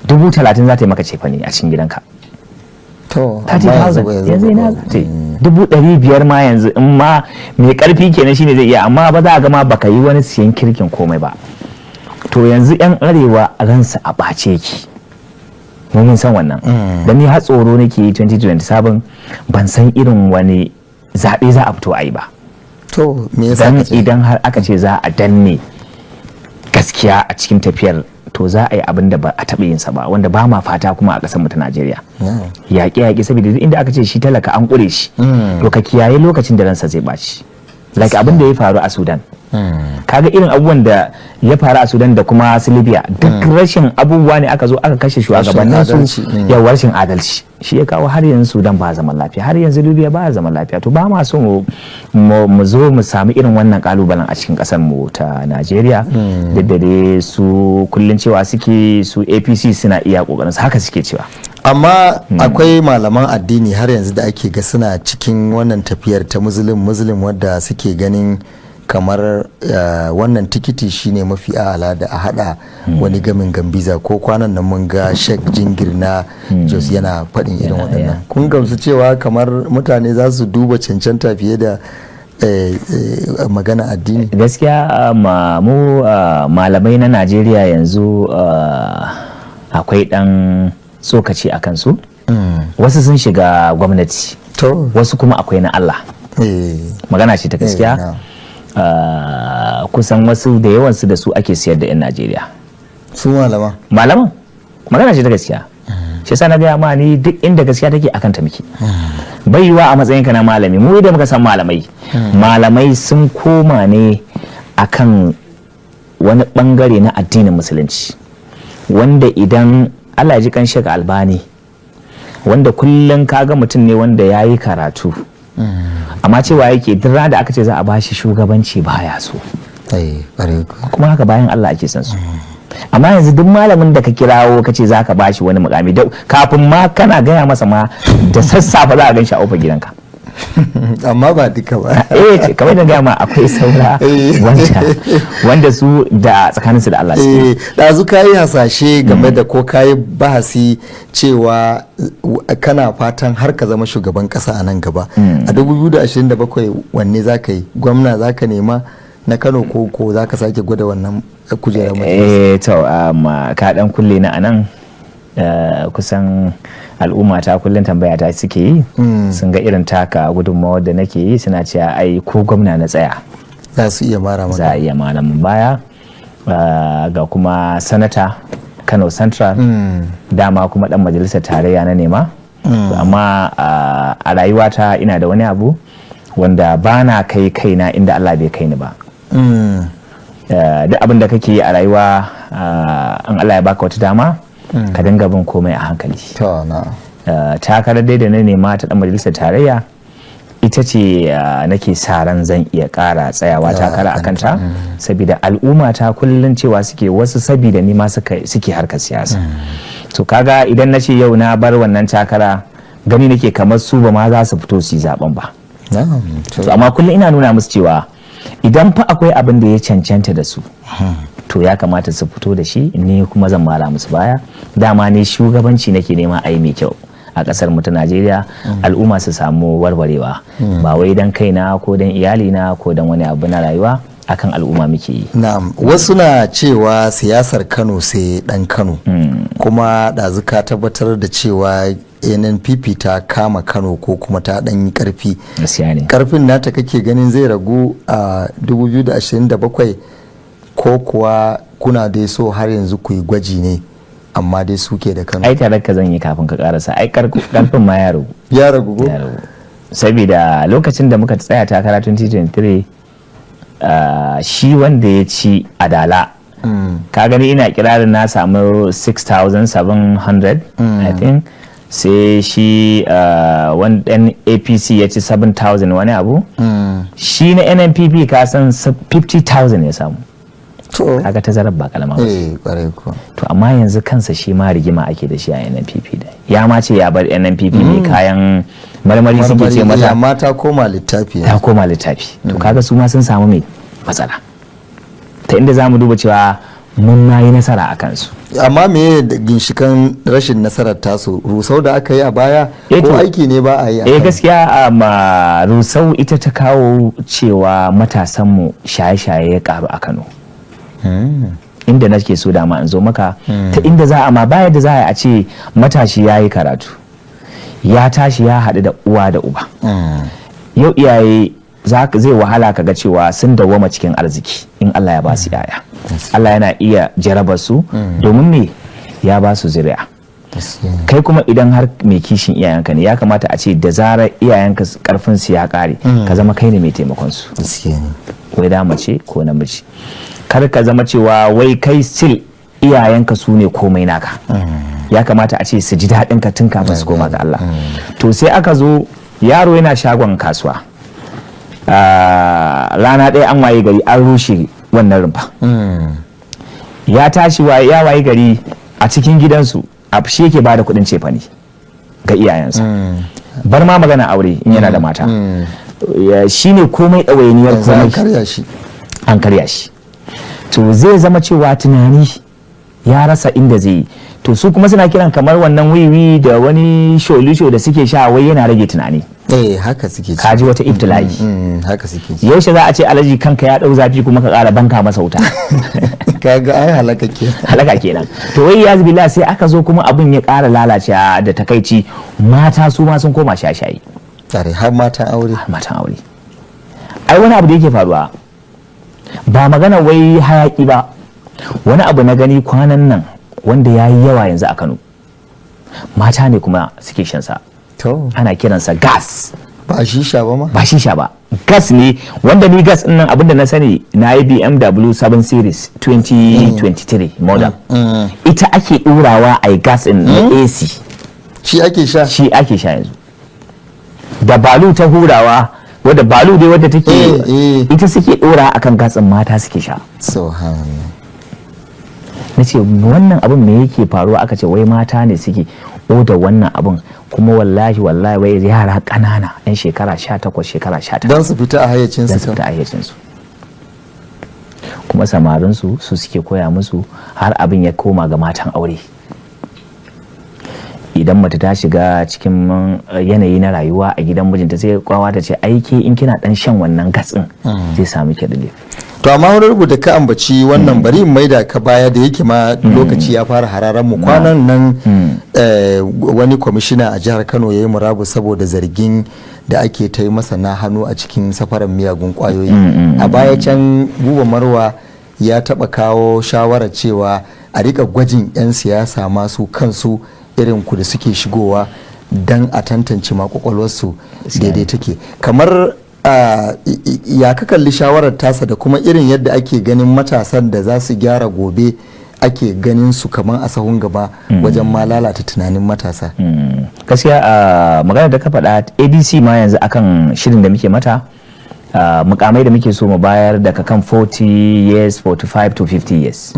30,000 za ta yi maka cefane a cikin gidanka. To amma yanzu 30,000 ba yanzu ina ba. za ta yi? 500,000 ma yanzu in ma mai karfi kenan shine zai iya, amma ba za a ga ma baka yi wani siyan kirkin komai ba. To yanzu yan arewa ransu a ɓace yake, mu mun san wannan. Dan ni har tsoro nake yi 2027, ban san irin wani zaɓe za a fito a yi ba. To me yasa Dan ka ce? idan har aka ce za a danne gaskiya a cikin tafiyar, to za a yi abin da ba a taɓa yinsa ba, wanda ba ma fata kuma a ƙasar mu ta Najeriya. Yaƙe yaƙe, saboda duk inda aka ce shi talaka an ƙure shi, to ka kiyaye lokacin da ransa zai ɓaci, like abin da ya faru a Sudan. Kaga irin abubuwan da ya faru a Sudan da kuma su Libya, duk rashin abubuwa ne aka zo aka kashe shugabannin su. Adalci, mm. Yawa, rashin adalci shi ya kawo har yanzu Sudan ba zaman lafiya, har yanzu Libya ba zaman lafiya. To ba ma so mu zo mu sami irin wannan kalubalen a cikin kasar mu ta Najeriya. Duk da dai su kullun cewa suke su APC suna iya kokarin su, haka suke cewa. Amma akwai malaman addini har yanzu da ake ga suna cikin wannan tafiyar ta Muslim Muslim, wadda suke ganin kamar wannan tikiti shine mafi a'ala da a hada wani gamin gambiza. Ko kwanan nan mun ga Sheikh Jingir na Jos yana faɗin irin waɗannan. Kun gamsu cewa kamar mutane za su duba cancanta fiye da magana addini? Gaskiya mu malamai na Najeriya yanzu akwai dan tsokaci a kansu. Wasu sun shiga gwamnati, wasu kuma akwai na Allah. Magana ce ta gaskiya. Na. Kusan wasu da yawansu da su ake siyar da 'yan Najeriya. Su malama? Malaman, magana ce ta gaskiya. Shi yasa na gaya ma, ni duk inda gaskiya take akan ta muke. Bai yiwa a matsayinka na malami, mu da muka san malamai, malamai sun koma ne akan wani bangare na addinin musulunci, wanda idan Allah ya ji kan Sheikh Albani, wanda kullum kaga mutum ne wanda ya yi karatu, amma cewa yake duk ranar da aka ce za a bashi shugabanci baya so. Eh, ƙwarai kuwa. Kuma haka bayan Allah ake son su. Amma yanzu duk malamin da ka kirawo ka ce za ka bashi wani mukami, da kafin ma kana gaya masa ma, da sassafe za a gan shi a ofar gidanka. Amma ba duka ba. Eh, ce kamar da gaya ma, akwai saura wanda su da tsakaninsu da Allah suke. Eh, ɗazu ka yi hasashe game da ko ka yi bahasi cewa kana fatan har ka zama shugaban ƙasa a nan gaba. A 2027 wanne za ka yi? Gwamna za ka nema na Kano ko za ka sake gwada wannan kujerar majalisa? Eh, to ka dan kulle na anan. Kusan al'umma ta kullum tambaya ta suke yi, sun ga irin taka gudunmawar da nake yi, suna cewa ai ko gwamna na tsaya Za su iya mara za maka. a iya malamin baya. Ga kuma sanata Kano Central, dama kuma dan majalisar tarayya na nema. To amma a rayuwata ina da wani abu wanda ba na kai kaina inda Allah bai kai ni ba. Duk abin da kake yi a rayuwa, in Allah ya baka wata dama, ka dinga bin komai a hankali. To na. Takarar dai da na nema ta dan majalisar tarayya ita ce nake sa ran zan iya ƙara tsayawa takara a kanta, saboda al'umma ta kullum cewa suke wasu saboda ni ma suke harkar siyasa. To kaga idan na ce yau na bar wannan takara, gani nake kamar su ba ma za su fito su yi zaben ba. Na'am, to. To amma kullum ina nuna musu cewa idan fa akwai abin da ya cancanta da su, to ya kamata su fito da shi, ni kuma zan mara musu baya. Dama ne shugabanci nake nema a yi mai kyau a kasar mu ta Najeriya, al'umma su samu warwarewa, ba wai dan kaina ko dan iyalina ko dan wani abu na rayuwa, akan al'umma muke yi. Na'am, wasu na cewa siyasar Kano sai dan Kano. Kuma ɗazu ka tabbatar da cewa NNPP ta kama Kano ko kuma ta ɗan yi ƙarfi. Gaskiya ne. Ƙarfin nata kake ganin zai ragu a 2027, ko kuwa kuna dai so har yanzu ku yi gwaji ne, amma dai suke da Kano? Ai tare ka zan yi kafin ka karasa, ai karfin ma ya ragu. Ya ragu ko? Ya ragu, saboda lokacin da muka tsaya takara 2023, shi wanda ya ci adala, ka gani ina kirarin na samu 6,700, I think, sai shi wani dan APC ya ci 7,000 wani abu. Shi na NNPP ka san 50,000 ya samu. Kaga tazarar ba kalama ba ce. Eh, kwarai kuwa. To amma yanzu kansa shi ma rigima ake da shi a NNPP, da ya ma ce ya bar NNPP mai kayan marmari suke ce Marmari, mata. amma ta koma littafi. Ta koma littafi. To kaga su ma sun samu mai matsala ta inda za mu duba cewa mun ma yi nasara a kansu. Amma me da ginshikan rashin nasarar tasu? Rusau da aka yi a baya Eh, ko aiki ne ba a yi a Eh. Kano? Gaskiya amma rusau ita ta kawo cewa matasanmu shaye-shaye ya karu a Kano. Inda nake so dama in zo maka ta inda za a ma baya da za a ce matashi ya yi karatu, ya tashi ya haɗu da uwa da uba. Yau iyaye zai wahala ka ga cewa sun dawwama cikin arziki in Allah ya ba su yaya. Allah yana iya jarabar su domin me ya ba su zuri'a. Kai kuma idan har mai kishin iyayenka ne, ya kamata a ce da zarar iyayenka karfin su ya kare, ka zama kai ne mai taimakon su. Gaskiya ne. Wai da mace ko namiji, kar ka zama cewa wai kai still iyayenka su ne komai naka. Ya kamata a ce su ji daɗin ka tun kafin su koma ga Allah. To sai aka zo yaro yana shagon kasuwa, rana ɗaya an waye gari an rushe wannan rumfa. Ya tashi ya waye gari a cikin gidansu a shi yake bada kuɗin cefane ga iyayensa. Bar ma magana aure in yana da mata. Shi ne komai ɗawainiyar Yanzu an komai. karya shi. An karya shi. To zai zama cewa tunani ya rasa inda zai yi. To su kuma suna kiran kamar wannan wiwi da wani sholisho da suke sha, wai yana rage tunani. Eh, haka suke ci. Kaji wata ibtila'i. Haka suke ci. Yaushe za a ce alaji kanka ya dau zafi kuma ka kara banka masa wuta? Kaga ai halaka ke. Halaka kenan. To wai ya billah, sai aka zo kuma abin ya kara lalacewa da takaici, mata su ma sun koma shaye-shaye. Tare har matan aure. Har matan aure. Ai wani abu da yake faruwa, ba magana wai hayaki ba, wani abu na gani kwanan nan wanda ya yi yawa yanzu a Kano, mata ne kuma suke shan sa. Ana kiransa gas. Ba shisha ba ma? Ba shisha ba, gas ne. Wanda ni gas din nan, abinda na sani, na yi BMW 7 Series 2023 model, ita ake ɗorawa a yi gas din na AC. Shi ake sha? Shi ake sha yanzu, da balu ta hurawa, wadda balu dai wadda take Eh, eh. ita suke dora akan gatsin, mata suke sha. Subhanallah. Na ce wannan abin me yake faruwa? Aka ce wai mata ne suke oda wannan abin, kuma wallahi wallahi wai yara ƙanana yan shekara 18, shekara 19. Don su fita a hayyacin don su. su fita hayyacinsu. Kuma samarinsu su suke koya musu, har abin ya koma ga matan aure. Idan mace ta shiga cikin yanayi na rayuwa a gidan mijinta, sai kwawa ta ce aiki in kina dan shan wannan gatsin zai sami ki relief. To amma wani rubuta ka ambaci wannan, bari in maida ka baya, da yake ma lokaci ya fara hararan mu. Kwanan nan wani kwamishina a jihar Kano ya yi murabus saboda zargin da ake ta yi masa na hannu a cikin safarar miyagun kwayoyi. A baya can Buba Marwa ya taba kawo shawarar cewa a rika gwajin 'yan siyasa masu kansu irin ku da suke shigowa, don a tantance ma kwakwalwarsu daidai take. Kamar ya ka kalli shawarar tasa, da kuma irin yadda ake ganin matasan da za su gyara gobe ake ganin su kamar a sahun gaba wajen ma lalata tunanin matasa? Gaskiya a magana da ka faɗa, ADC ma yanzu akan shirin da muke mata, mukamai da muke so mu bayar daga kan 40 years, 45 to 50 years.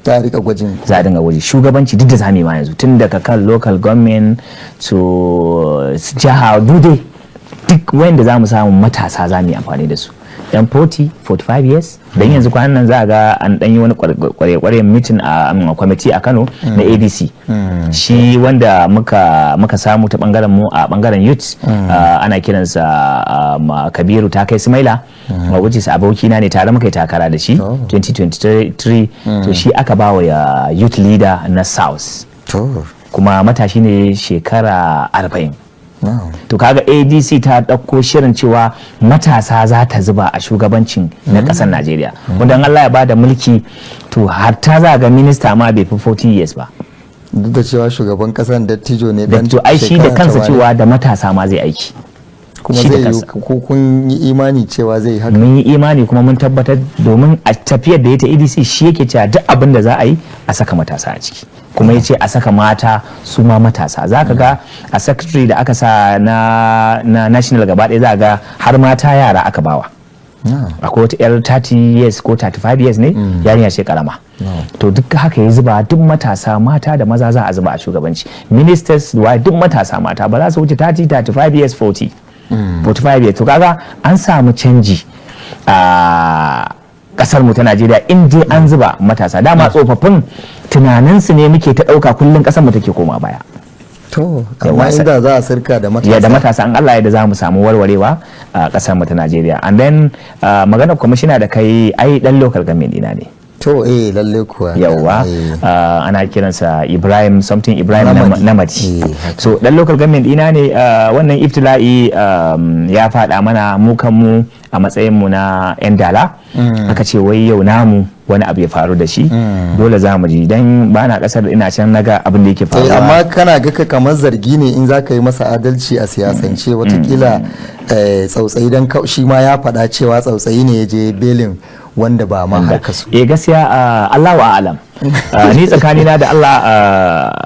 Za a rika gwajin? Za a dinga gwaji. Shugabanci duk da zamu yi ma yanzu, tun daga kan local government to jiha, dude Duk wanda za mu samu matasa, za mu yi amfani da su, yan 40, 45 years. Don yanzu kwanan nan za a ga an dan yi wani kware-kware meeting a kwamiti a Kano na ADC. Shi wanda muka samu ta bangaren mu a bangaren youth, ana kiransa Kabiru ta kai Sumaila, which is abokina ne, tare muka yi takara da shi 2023. To, shi aka bawa ya youth leader na South. Kuma matashi ne, shekara 40. To, kaga ADC ta ɗauko shirin cewa matasa za ta zuba a shugabancin na ƙasar Najeriya, wanda in Allah ya bada mulki, to har ta za ga minista ma bai fi 40 years ba. Duk da cewa shugaban kasan dattijo ne da dan to, ai shi da shekara kansa 80. cewa da matasa ma zai aiki. Kuma shi da zai yi kansa. ko kun yi imani cewa zai yi haka? Mun yi imani kuma mun tabbatar, domin a tafiyar da ya ta ADC, shi yake cewa duk abin da za a yi a saka matasa a ciki, kuma ya ce a saka mata su ma matasa. Za ka ga a secretary da aka sa na national gaba ɗaya, za ga har mata yara aka bawa. Akwai wata yar 30 years ko 35 years ne, yarinya ce karama. To, duk haka ya zuba, duk matasa mata da maza za a zuba a shugabanci, ministers wa duk matasa mata, ba za su wuce 30, 35 years, 40, 45 years. To, kaga an samu canji a kasar mu ta Najeriya in dai an zuba matasa. Dama tsofaffin tunaninsu ne muke ta dauka, kullun kasar mu take koma baya. To, amma Yawa, inda za a sirka da matasa. Ya, da matasa, an Allah ya da za mu samu warwarewa a kasar mu ta Najeriya. And then maganar kwamishina da kai, ai dan local government ina ne. To, eh, lalle kuwa. Yauwa. Ana kiransa Ibrahim something, Ibrahim Namadi. Namadi. Eh, haka. So dan local government ina ne. Wannan iftila'i ya faɗa mana mu kanmu a matsayin mu na 'yan Dala. Aka ce wai yau namu wani abu ya faru da shi, dole za mu ji, dan ba na kasar, ina can naga abin da yake faruwa. Amma kana ga ka kamar zargi ne, in za ka yi masa adalci a siyasance, watakila tsautsayi, don shi ma ya faɗa cewa tsautsayi ne ya je belin wanda ba ma harka su. Eh, gaskiya, Allahu a'alam. Ni tsakanina da Allah,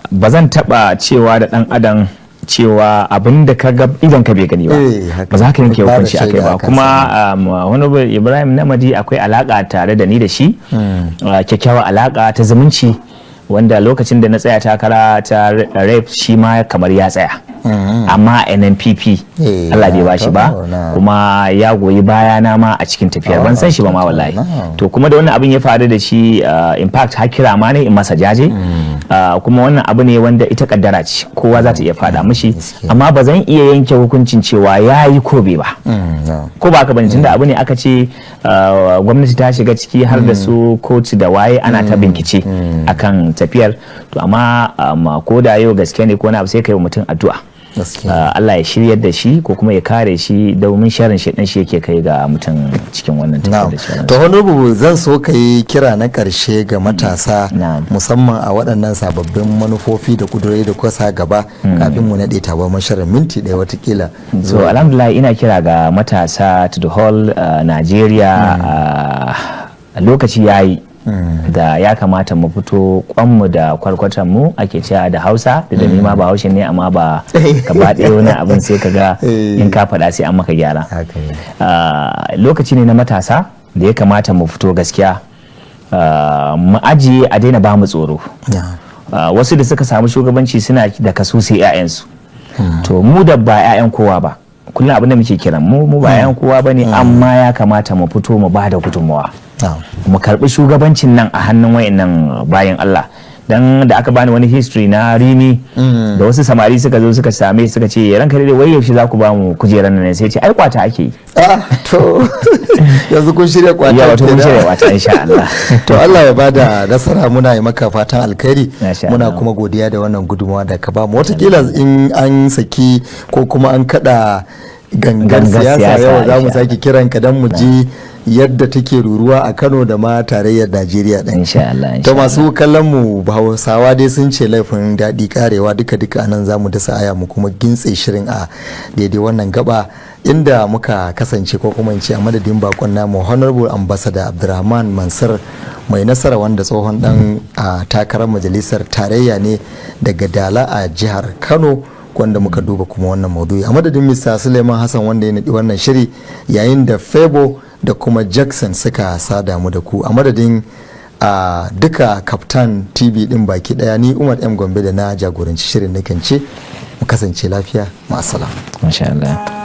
ba zan taba cewa da dan adam cewa abin da ka ga idan ka bai gani ba, Eh, haka. ba za ka yanke Ba da hukunci akai shaida ba. akan Kuma honorable Ibrahim Namadi akwai alaka tare da ni da shi, kyakkyawar alaka ta zumunci, wanda lokacin da na tsaya takara ta rep, shi ma kamar ya tsaya, amma NNPP Allah bai bashi ba, to, na. kuma ya goyi bayana ma a cikin tafiyar. Ban san shi ba ma wallahi. To, kuma da wannan abin ya faru da shi, in fact har kira ma ne in masa jaje. Kuma wannan abu ne wanda ita kaddara ce, kowa za ta iya fada mishi, amma ba zan iya yanke hukuncin cewa ya yi ko bai ba. No. Ko ba haka bane? Tunda abu ne aka ce gwamnati ta shiga ciki, har da su kotu da waye, ana ta bincike akan tafiyar. To, amma ko da yau gaske ne ko na abu, sai kai wa mutum addu'a. Allah ya shiryar da shi ko kuma ya kare shi, domin sharin shaidan shi yake kai ga mutum cikin wannan tafiyar da shi. To, honorable, zan so ka yi kira na karshe ga matasa, musamman a waɗannan sababbin manufofi da kudurai da kusa gaba, kafin mu naɗe tabarmar shirin, minti 1 watakila. So alhamdulillah, ina kira ga matasa to the whole Nigeria, lokaci yayi da ya kamata mu fito kwanmu da kwarkwatan mu, ake cewa da Hausa, da ni ma ba Haushe ne, amma ba gaba ɗaya wani abin sai ka ga in ka faɗa sai an maka gyara. Haka ne. Lokaci ne na matasa da ya kamata mu fito gaskiya, mu ajiye, a daina ba mu tsoro. Wasu da suka samu shugabanci suna da kaso sai 'ya'yansu. To, mu da ba 'ya'yan kowa ba, kullum abin da muke kiran mu, mu ba 'ya'yan kowa ba ne, amma ya kamata mu fito mu ba da gudunmawa, mu karbi shugabancin nan a hannun wayannan bayan Allah. Dan da aka bani wani history na Rimi, da wasu samari suka zo suka same, suka ce, "Ranka dai, wai yaushe za ku ba mu kujeran nan?" Sai ce, "Ai kwata ake yi." Ah, to, yanzu kun shirya kwata Ya, wato mun kenan. shirya kwata, insha Allah. To, Allah ya bada nasara. Muna yi maka fatan alkhairi. Masha Muna Allah. kuma godiya da wannan gudunmawa da ka ba mu. Watakila in an saki ko kuma an kada gangar gangar siyasa, siyasa, yau za mu insha sake kiran ka dan mu ji yadda take ruruwa a Kano da ma tarayyar Najeriya din. Insha Allah, insha To, masu kallon mu, Hausawa dai sun ce laifin daɗi karewa. Duka duka anan zamu dasa aya, mu kuma gintse shirin a daidai wannan gaba inda muka kasance, ko kuma in ce a madadin bakon namu, Honorable Ambassador Abdulrahman Mansur Mai Nasara, wanda tsohon dan a takarar majalisar tarayya ne daga Dala a jihar Kano, wanda muka duba kuma wannan maudu'i, a madadin Mr. Suleiman Hassan wanda ya naɗi wannan shiri, yayin da Febo da kuma Jackson suka sada mu da ku, a madadin a duka Kaftan TV din baki daya, ni Umar M Gombe da na jagoranci shirin nakan ce mu kasance lafiya, ma'asalam. Masha Allah.